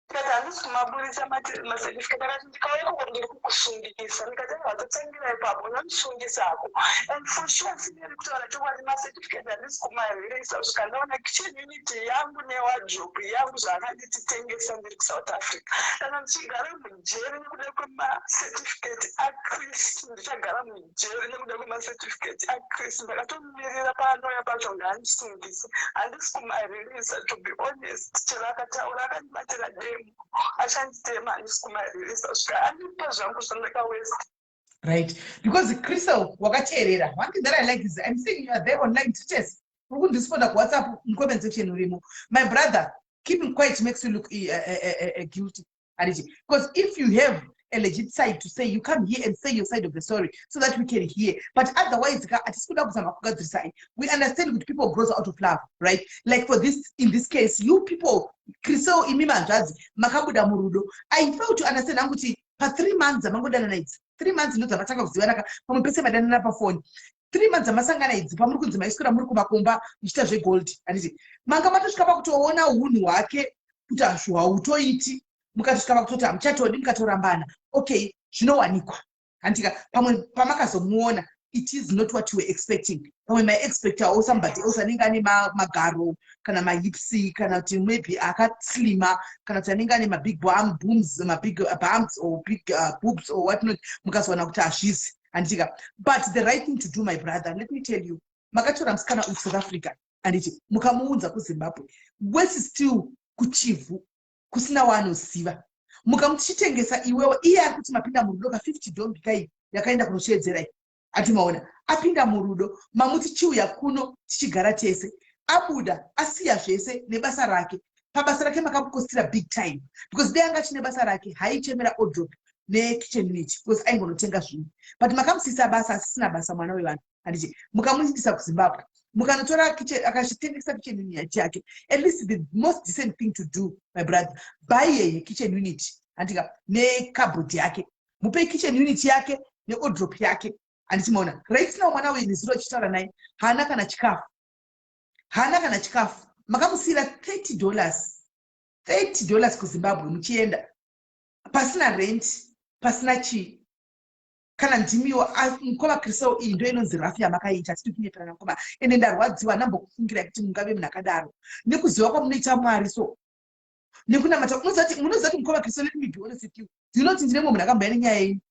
ndikati, "handisi kumaburisa macertificate." Akati, "Ndikauya ikoko ndiri kukusungisa." Ndikati, "Aiwa, totangira ipapo, unondisungisa and for sure." Sineri kutaura chokwadi, macertificate handisi kumaririsa kusvika ndaona kitchen unit yangu newardrobe yangu zvaakandititengesa ndiri kuSouth Africa. Kana ndichigara mujeri nekuda kwemacertificate aChris, ndichagara mujeri nekuda kwemacertificate aChris. Ndakatomirira paanouya pacho, ngaandisungise. Handisi kumaririsa, to be honest. Chero akataura akandibatira demo, achanditema, handisi kumaririsa kusvika andipa zvangu zvandakawesta. Right, because Crystal wakateerera. One thing that I like is I'm seeing you are there online, teachers. Uri kundiresponda kuWhatsApp, mucomment section urimo. My brother, keeping quiet makes you look guilty, handiti? Because if you have a legit side to say, you come here and say your side of the story so that we can hear. But otherwise ka, hatisi kuda kuzama kugadzirisai. We understand kuti people grows out of love, right? Like for this, in this case, you people, Crystal, imi manzvadzi makabuda murudo. I fail to understand hangu kuti pa3 months amangodanana idzi, 3 months ndo dzamatanga kuzivana ka, pamwe pese madanana pafoni. 3 months amasangana idzi, pamuri kunzi maiswera muri kumakomba muchiita zvegold, handiti manga matosvika pakutoona unhu hwake kuti hautoiti, mukatosvika pakutoti hamuchatodi, mukatorambana? Okay, zvinowanikwa, handika? Pamwe pamakazomuona, it is not what you were expecting. Pamwe maiexpectawo somebody else anenge ane magaro kana mahips, kana kuti maybe akaslima, kana kuti anenge ane mabig booms, mabig bumps or big boobs or what not. Mukazowana kuti hazvisi, handitika? But the right thing to do, my brother, let me tell you, makatora musikana uyu South Africa, handiti? Mukamuunza kuZimbabwe, wesi still kuChivhu kusina waanoziva, mukamuchitengesa iwewo. Iye ari kuti mapinda murudo ka50 dhombi kai yakaenda kunochiedzerai, atimaona apinda murudo, mamuti chiuya kuno tichigara tese. Abuda, asiya zvese nebasa rake. Pabasa rake makamukostira big time, because dai anga achine basa rake, haichemera wardrobe nekitchen unit, because aingonotenga zvinhu. But makamusisa basa, asisina basa mwana wevanhu, handiti? Mukamuindisa kuZimbabwe, mukanotora, akachitengesa kitchen unit yake. At least the most decent thing to do, my brother, buy yeye kitchen unit, handika, necupboard yake. Mupei kitchen unit yake newardrobe yake, handiti maona? Right now mwana uyu, nezuro achitaura naye, haana kana chikafu, haana kana chikafu. Makamusiyira $30, $30 kuZimbabwe muchienda, pasina rent, pasina chii. Kana ndimiwo, mukoma Crisel, iyi ndo inonzi rafu yamakaita. Tiri kunyeperana, mukoma, ende ndarwadziwa. Nambokufungirai kuti mungave munhu akadaro nekuziva kwamunoita Mwari, so nekunamata. Munoziva kuti, mukoma Crisel, let me be honest with you, do you know kuti ndine mumwe munhu akamboya nenyaya yenyu?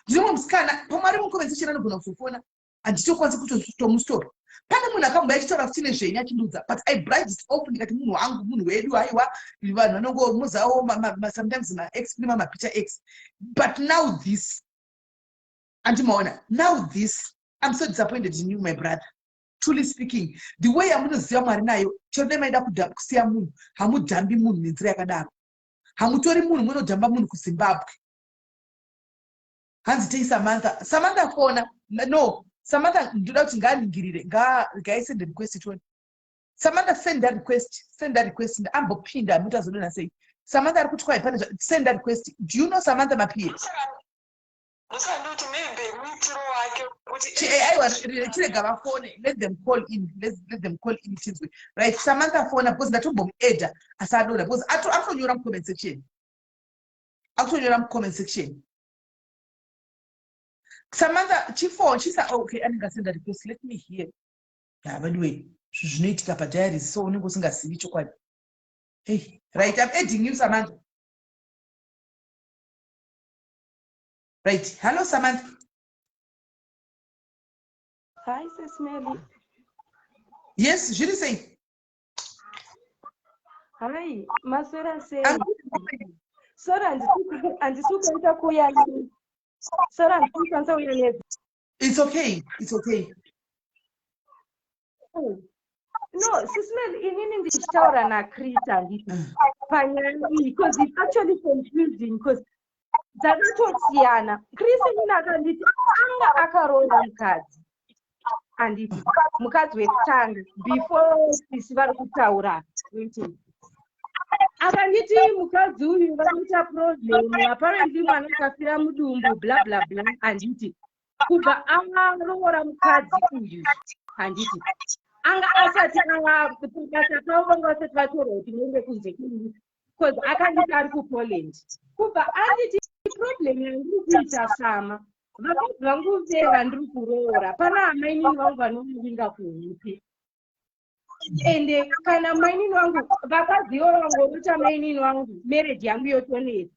Ndine mumwe musikana, pamwe ari mucomment section, anogona kuzofona, handitokwanisi kutomustopa. Pane munhu akamboya achitaura futi nezvenyu, achindiudza, but I brushed it off, ndikati munhu wangu, munhu wedu. Haiwa, vanhu vanongomuzawo sometimes maex kune mamapeter x. But now this, andimaona, now this, I'm so disappointed in you, my brother. Truly speaking, the way yamunoziva Mwari nayo, chero dai maida kusiya munhu, hamudhambi munhu nenzira yakadaro. Hamutori munhu munodhamba munhu kuZimbabwe. Hanzi tei Samantha. Samantha, fona. No, Samantha, ndoda kuti ngaaningirire, ngaisende request tione. Samantha, send that request, send that request. Ambopinda, muti azodona sei? Samantha ari kuti kwai pane, send that request. Do you know Samantha Mapie? Musandoti maybe muitiro wake kuti Aiwa, chirega vafone. Let them call in. Let them call in tinzwe. Right, Samantha, fona, because ndatombomuedha asi adona, because akutonyora mucomment section, akutonyora mucomment section. Samantha, chifo chisa. Okay, anenge asenda request. Let me hear. Ya, anyway, zvinhu zvinoitika padiaries, so unenge usingazivi chokwadi. Hey, right, I'm adding you, Samantha. Right, hello, Samantha. Hi, Sis Melly. Yes, zviri sei? Hi, maswera sei? Sorry, handisi kukwanisa kuuya. Sorry, handisi kukwanisa kuuya ne It's okay, it's okay. No, Sis Melly, inini ndichitaura naChris, handiti, panyaya iyi, because it's actually confusing, because dzakatosiyana. Chris inini akanditi anga akaroora mukadzi, handiti, mukadzi wekutanga before sisi vari kutaura. Waiting, akanditi mukadzi uyu vanoita problem, apparently mwana akafira mudumbu, bla bla bla, handiti. Kubva aroora mukadzi uyu, handiti, anga asati basa pavo vanga vasati vatorwa kuti muende kunze kwenyika, because akanditi ari kuPoland. Kubva anditi problem yandiri kuita, sama vakadzi vangu ve vandiri kuroora, pana amainini vangu vanomuvinga kuhupi, ende kana mainini vangu vakaziva vangorota mainini vangu, marriage yangu yotonetsa.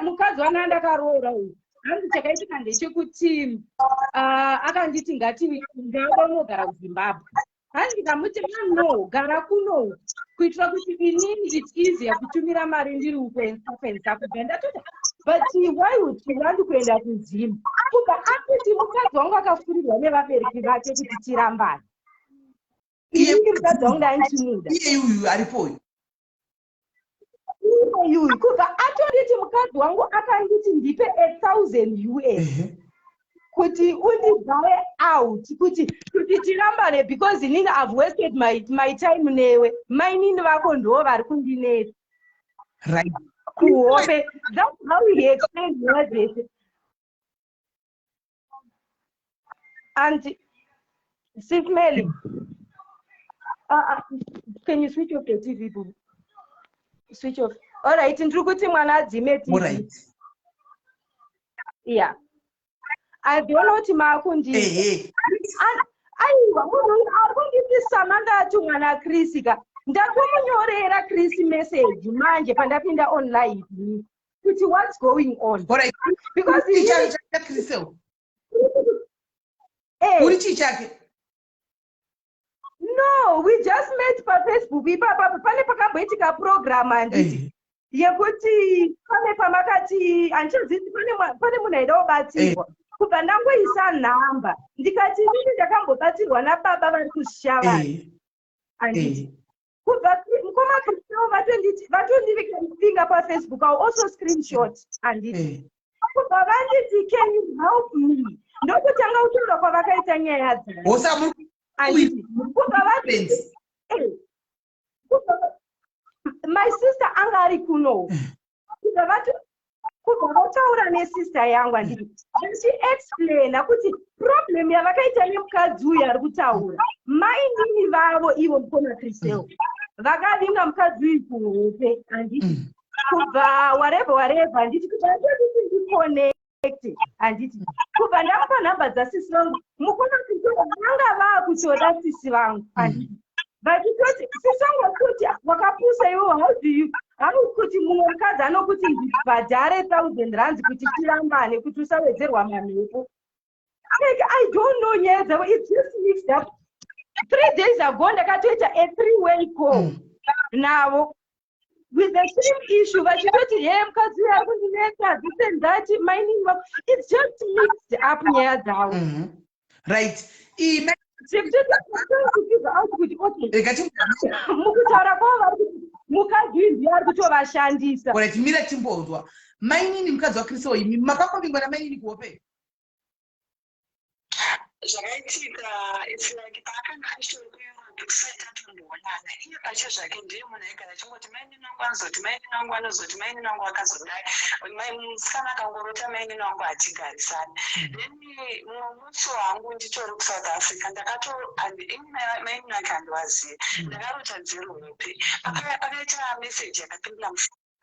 Mukadzi wana ndakaroora uyu, hanzi chakaitika ndechekuti akanditi ngati ngauda unogara kuZimbabwe. Hanzi ndikamuti, "No, gara kuno kuitira kuti inini it's easier kutumira mari ndiri uko and stuff and stuff." Kubva ndatoti, "But why would you want kuenda kuZimu?" Kubva akuti mukadzi wangu akafurirwa nevabereki vake kuti tirambane. Inini mukadzi wangu ndandichimuda. Iye uyu aripoyu? Iyeyuyu. Kubva atonditi mukadzi wangu akanditi ndipe 1,000 US kuti undibuye out kuti tirambane, because inini I've wasted my time newe, mainini vako ndo vari kundinetsa kuhope. That's how he explained nyaya dzese. And Sis Melly, can you switch off the TV, boo? Switch off. All right, ndiri kuti mwana adzime TV. Alright. Yeah. I don't know kuti maakundi. Ehe. Aiwa, munhu uyu ari kunditi Samantha atumwa naChris ka. Ndatomunyorera Chris message manje pandapinda online kuti what's going on? Alright. Because Chii inini chaChrisel? Eh, Uri chii chake? No, we just met paFacebook ipapa. Pane pakamboitika program, handiti, yekuti pane pamakati, handichazivi, pane munhu aida kubatsirwa. Kubva ndangoisa nhamba, ndikati inini ndakambobatsirwa nababa vari kuZvishavane, handiti. Kubva mukoma Christao vatondivinga paFacebook. I'll also screenshot, handiti. Kubva vanditi, "Can you help me?" Ndokutanga kutaura kwavakaita nyaya dzavo, Hosa muri handiti. Kubva vati friends? Eh, my sister anga ari kuno. Kubva vataura nesister yangu, handiti, vachiexplaina kuti problem yavakaita nemukadzi uyu ari kutaura, mainini vavo ivo mukoma Christel vakavinga mukadzi uyu kuhope, handiti. Kubva whatever whatever, handiti, kubva ndotiti ndiconnecte, handiti. Kubva ndamupa nhamba dzasisi vangu, mukoma Christel vanga vaakutoda sisi vangu, handiti, vachitoti sisi vangu vakutoti, "Wakapusa iwe, how do you, how kuti mumwe mukadzi anokuti ndibhadhare R1,000 kuti tirambane kuti usawedzerwa mamhepo?" Like, I don't know nyaya dzavo, it's just mixed up. 3 days ago ndakatoita a three way call navo with the same issue, vachitoti he, mukadzi uyu ari kundinetsa, this and that, mainini vako. It's just mixed up nyaya dzavo. Right. Ime Zvekuti out kuti okay, rega timbo mukutaura kwavo vari kuti mukadzi uyu ndiye ari kutovashandisa. Alright, mira timbonzwa. Mainini mukadzi waChristo, imi makambovingwa namainini kuhope? Zvakaitika, it's like paakanga achitori kuEurope kusati tatomboonana, iye pache zvake ndiye munhu aigara achingoti mainini wangu anozoti, mainini wangu anozoti, mainini wangu akazodai, musikana akangorota mainini wangu hatigarisani. Then mumwe musi wangu nditori kuSouth Africa, ndakato ini mainini wake handiwazivi, ndakarota dziri hope, pakaita meseji yakapindira.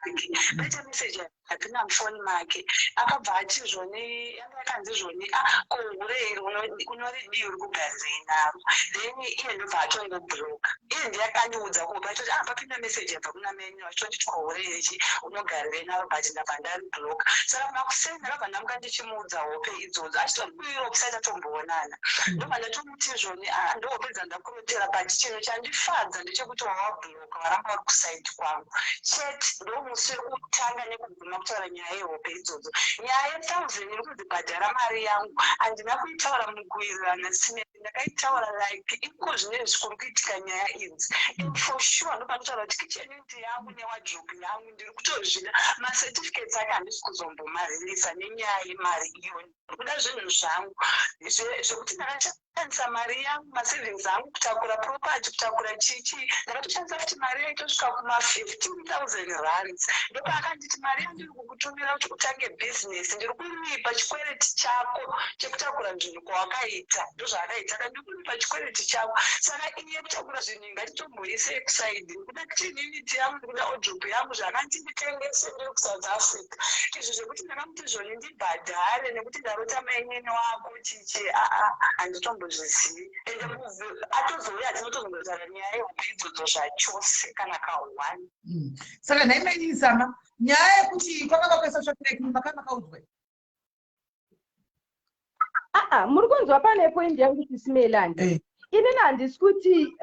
Make paita meseji yapinda mufoni make, akabva ati zvoni yanga yakanzi zvoni, "Ah, ko hure iri unoridii? Uri kugarirei naro?" Then iye ndobva atongobhuroka. Iye ndiye akandiudza kubva atoti, "Ah, papinda meseji yabva kuna menu achitonditi ko hure irichi unogarirei naro?" But ndabva ndaribhuroka. Saka makuseni ndakabva ndamuka ndichimuudza hope idzodzo achitori kuEurope, sati atomboonana. Ndobva ndatomuti zvoni, "Ah, ndohope dzandakurotera, but chinhu chandifadza ndechekuti wawabhuroka, waramba uri kuside kwangu chete." Ndomusi wekutanga nekuguma kutaura nyaya yehope idzodzo. Nyaya ye1000 iri kunzi bhadhara mari yangu, handina kuitaura mukuwirirana sine. Ndakaitaura like iko zvinezvi kuri kuitika nyaya idzi. And for sure ndopanotaura kuti kitchen unit yangu newardrobe yangu ndiri kutozvida. Macertificates ake handisi kuzombomaririsa nenyaya yemari iyo. Ndikuda zvinhu zvangu zvekuti ndakashandisa mari yangu, masavings angu, kutakura property, kutakura chichi. Ndakatoshandisa futi mari yaitosvika kuma15 000 rands. Ndopaakanditi, "Mari yandiri kukutumira kuti utange bhizinesi, ndiri kuripa chikwereti chako chekutakura zvinhu kwawakaita." Ndozvaakaita ka, "Ndiri kuripa chikwereti chako." Saka iye kutakura zvinhu ngatitomboisei kuside. Ndikuda kitchen unit yangu, ndikuda wardrobe yangu zvakanditi nditengese ndiri kuSouth Africa. Izvi zvekuti ndakamuti zvoni ndibhadhare nekuti ndarota mainini wako chichi, aa, handitombozvizivi. Ende atozouya tinotozombotaura nyaya yehope idzodzo zvachose kana ka1. Saka nhai mainini Sama, nyaya yekuti kwakava kwaisa tsvakirai maka makaudzwa? Aa, muri kunzwa pane point yangu, Sis Melly? Inini handisi kuti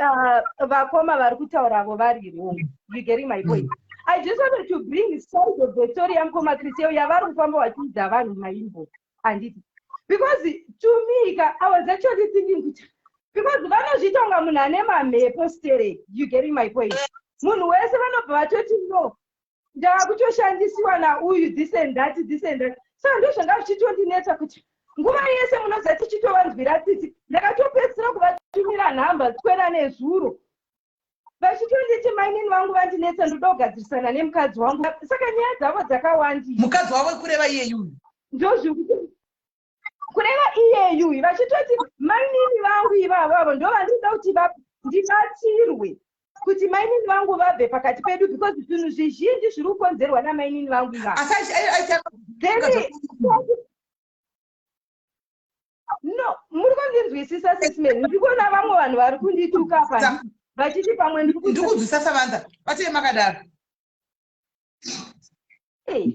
vakoma vari kutauravo vari wrong. You getting my point? I just wanted to bring side of the story yamukoma Chriseo yavari kufamba vachiudza vanhu maimbo, handiti? Because to me ka, I was actually thinking kuti because vanozviita kunga munhu ane mamhepo sterek. You getting my point? Munhu wese vanobva vatoti, "No, ndakutoshandisiwa nauyu," this and that, this and that. Saka ndo zvanga zvichitondinetsa kuti nguva yese munoziva tichitovanzwira tsitsi. Ndakatopedzisira kuvatumira nhamba twera nezuro vachitonditi, "Mainini vangu vandinetsa, ndoda kugadzirisana nemukadzi wangu." Saka nyaya dzavo dzakawandisa. Mukadzi wavo kureva iyeyuyu? Ndozvikuti kureva iyeyuyu, vachitoti mainini vangu ivavavo ndo vandinoda kuti ndibatsirwe kuti mainini vangu vabve pakati pedu, because zvinhu zvizhinji zviri kukonzerwa namainini vangu ivavo. Asi Then no, muri kundinzwisisa, Sis Melly? Ndiri kuona vamwe vanhu vari kundituka pa vachiti pamwe ndiri ndiri kunzwisa. Savanza vatei makadaro. Hey.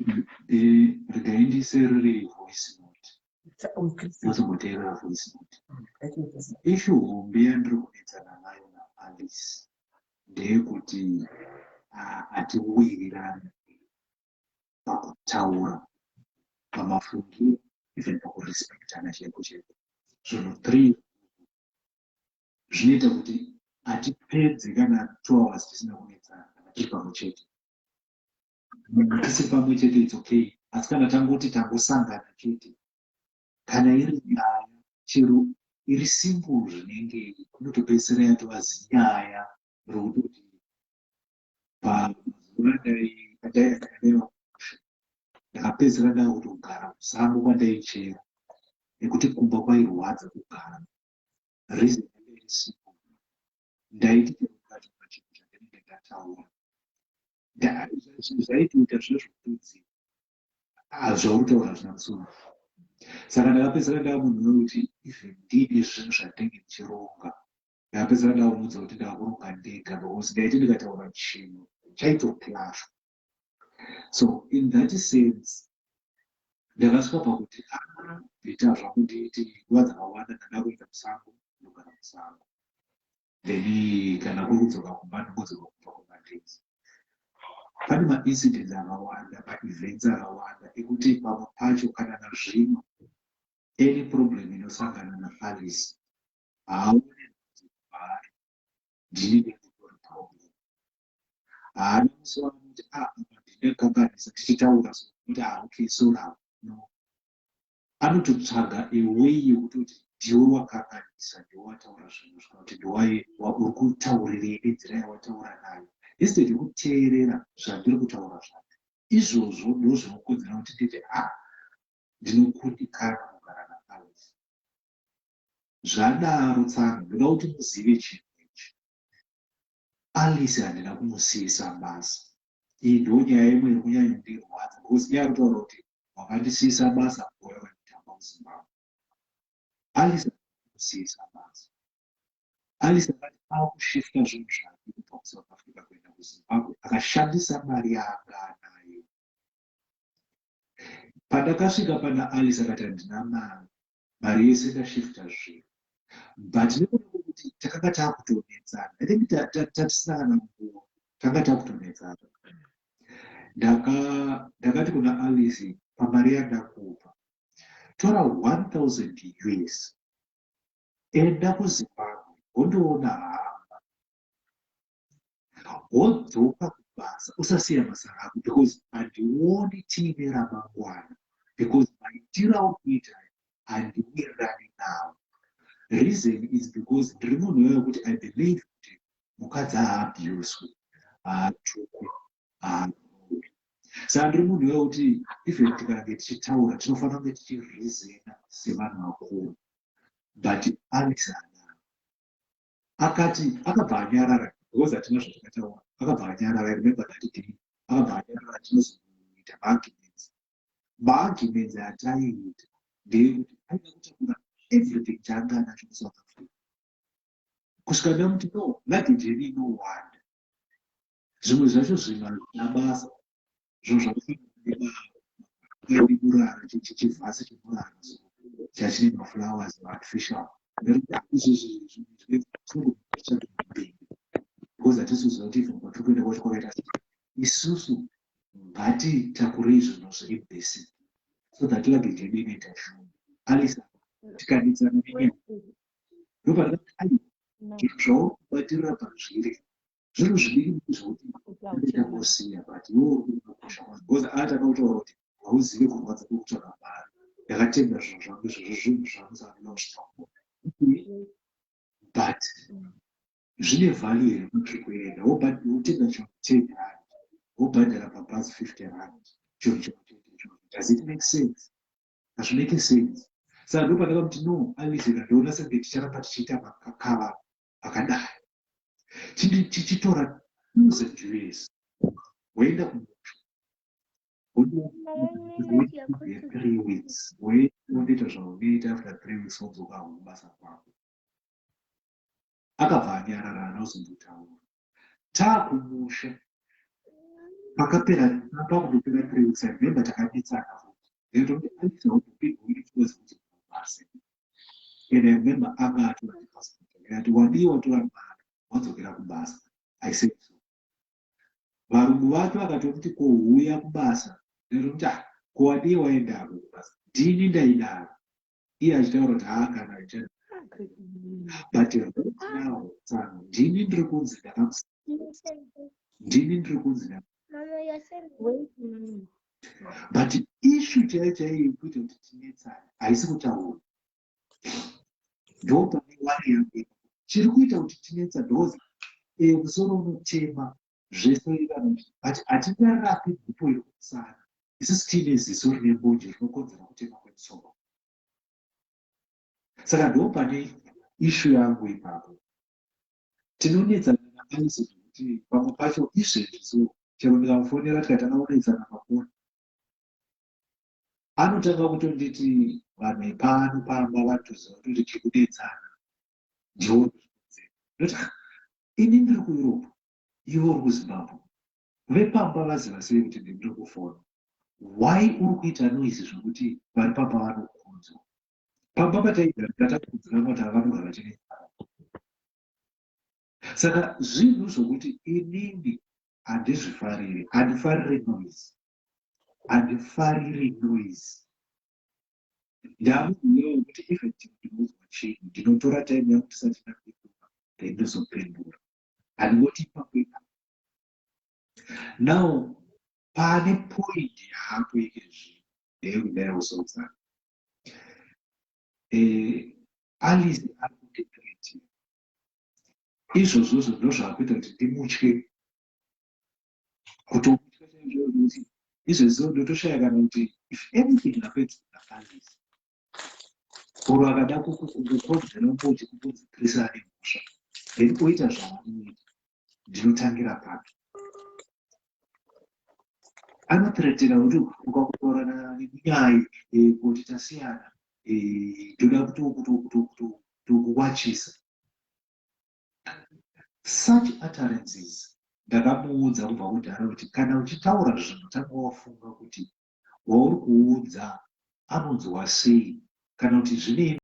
Regai ndiserere voice note, ndozomboteerera voice note. Issue hombe yandiri kunetsana nayo naAlice ndeyekuti hatiwirirani pakutaura, pamafungiro, even pakurespektana chaiko chaiko. Zvinhu three zvinoita kuti hatipedze kana 2 hours tisina kunetsana kana tiri pamwe chete. Tisi pamwe chete, it's okay, asi kana tangoti tangosangana chete, kana iri nyaya chero iri simple zvinenge, kunotopedzisira yatova zinyaya rokutoti pamazuva andaiva kumusha ndakapedzisira ndakutogara musango kwandaichera nekuti kumba kwairwadza kugara. Reason yanga iri simple: ndaiti chero ndikataura chinhu chandinenge ndataura, zvaitoita zviya zvokutodziva zvauri kutaura hazvina musoro. Saka ndakapedzisira ndava munhu wekuti even ndiine zvinhu zvandinenge ndichironga, ndakapedzisira ndavamuudza kuti ndakuronga ndega, because ndaiti ndikataura chinhu chaitoclasha. So in that sense ndakasvika pakuti, ah, better zvangu ndiiti nguva dzakawanda ndada kuenda musango, ndogara musango, then kana kuri kudzoka kumba, ndingodzoka kumba kwemadays. Pane maincidents akawanda, maevents akawanda ekuti pamwe pacho kana nazvino any problem inosangana naAlice, haaone kuti paari ndini ndinditori problem. Haana musi waanoti, "Ah, apa ndinokanganisa," tichitaura so kuti, "Ah, okay, sorry." No, anototsvaga a way yekutoti ndiwe wakanganisa, ndiwe wataura zvinhu, kana kuti ndiwe uri kutaurirei nenzira yawataura nayo, instead yekuteerera zvandiri kutaura zvacho. Izvozvo ndo zvinokonzera kuti nditi, ah, ndinokundikana kugara naAlice. Zvadaro, tsano, ndoda kuti muzive chinhu ichi: Alice handina kumusiyisa basa. Iyi ndo nyaya imwe iri kunyanyondirwadza because iye ari kutaura kuti wakandisiisa basa nguva yawanditamba kuZimbabwe. Alice akusiisa basa. Alice akati akushifta zvinhu zvake kubva kuSouth Africa kuenda kuZimbabwe akashandisa mari yaanga anayo. Pandakasvika pana Alice akati handina mari, mari yese ndashifta zvinhu. But nekuda kwekuti takanga takutonetsana, I think tatisina kana nguva, tanga takutonetsana. Ndakati kuna Alice pamari yandakupa tora 1000 US enda kuZimbabwe wondoona hama wodzoka kubasa usasiya basa rako because handioni tiine ramangwana because maitiro auri kuita handiwirirani nawo. Reason is because ndiri munhu uya wekuti I believe kuti mukadzi haabuswe, haatukwe, haarohwe. Saka ndiri munhu uya wekuti even tikange tichitaura tinofanira kunge tichireasona sevanhu vakuru. But Alice haana. Akati akabva anyarara because hatina zvatakataura. Akabva anyarara. I remember that day. Akabva anyarara tinozoita maarguments. Maarguments ataiita ndeyekuti aida kutakura everything chaanga anacho kuSouth Africa. Kusvika ndamuti no, luggage yedu inowanda. Zvimwe zvacho zvinhu hazvina basa. Zvinhu zvakafanana nemurara, chivhasi chemurara so chachine maflowers artificial. Because hatisi kuziva kuti even kwatiri kuenda kwacho kwakaita sei. Isusu ngatitakurei zvinhu zviri basic so that luggage yedu inoita shoma. Alice tikanetsana nenyaya ndopandakati aiwa zvinhu zvauri kubatirira pazviri zvinhu zvidiki diki zvekuti unoita kosiya but iwe uri kunokosha kwazvo because atanga kutaura kuti hauzive kurwadza kwekutsvaga mari ndakatenga zvinhu zvangu izvozvo zvinhu zvangu saka ndoda kuzvitaura but zvine value here kwatiri kuenda wotenga chinhu 10 rand wobhadhara pabhazi 50 rand chinhu chimwe chete ichocho does it make sense? Hazvimake sense. Saka ndopandakamuti no Alice ndandiona senge ticharamba tichiita makakava akadai tichitora 1000 US woenda kumusha 3 weeks wondoita zvaunoita after 3 weeks wodzoka kubasa kwako. Akabva anyarara haana kuzombotaura. Taakumusha pakapera pakundopera 3 weeks, I remember takanetsana futi ndikatomuti Alice haundopihwa because kuti kubasa and I remember anga atora passport ndikati wadii watora mari wadzokera kubasa. I said so. Varungu vacho vakatomuti kohuya kubasa ndikatomuti ah ko wadii waendako kubasa. Ndini ndaidaro iye achitaura kuti haa kana acha but right now tsano ndini ndiri kunzi ndakamusa ndini ndiri kunzi but issue chaiyo chaiyo yekuita kuti tinetsane haisi kutaura. Ndo pane worry yangu ipapo. Chiri kuita kuti tinetsa because musoro unotema zvese but hatingarapi mhepo iri kumusana isusu tiine ziso rine mbonje rinokonzera kutema kwemusoro. Saka ndo pane issue yangu ipapo. Tinonetsana naAlice zvekuti pamwe pacho izvezvi so chero ndikamufonera tikatanga kunetsana pafoni anotanga kutonditi vanhu epano pamba vanotoziva kutoti tiri kunetsana ndiwo ndoti ini ndiri kuEurope iwe uri kuZimbabwe vepamba vaziva sei kuti ndiri kufona? Why uri kuita noise zvekuti vari pamba vanokunzwa? Pamba pataigara tatakudzira kuti vanogara vachinetsana. Saka zvinhu zvokuti inini handizvifariri, handifariri noise, handifariri noise. Ndamuzivawo kuti even ndinozwa chinhu ndinotora time yangu tisati ndapindura then ndozopindura, handingoti ipapo ipapo. Now pane point yaapo ikezvino ndeyekudai usodzana Alice ari kundithreatena. Izvozvozvo ndozvaakuita kuti ndimutye kutomutya chaizvo kuti izvezvo ndotoshaya kana kuti if anything happens kuna Alice or akada kukukonzera mboti kumbonzi Chris ane mhosva then oita zvaanoita ndinotangira papi? Anothreatena kuti ukakutora nemunyai kuti tasiyana, ndoda kutokuwachisa. Such utterances, ndakamuudza kubva kudhara kuti kana uchitaura zvinhu, tanga wafunga kuti wauri kuudza anonzwa sei, kana kuti zvine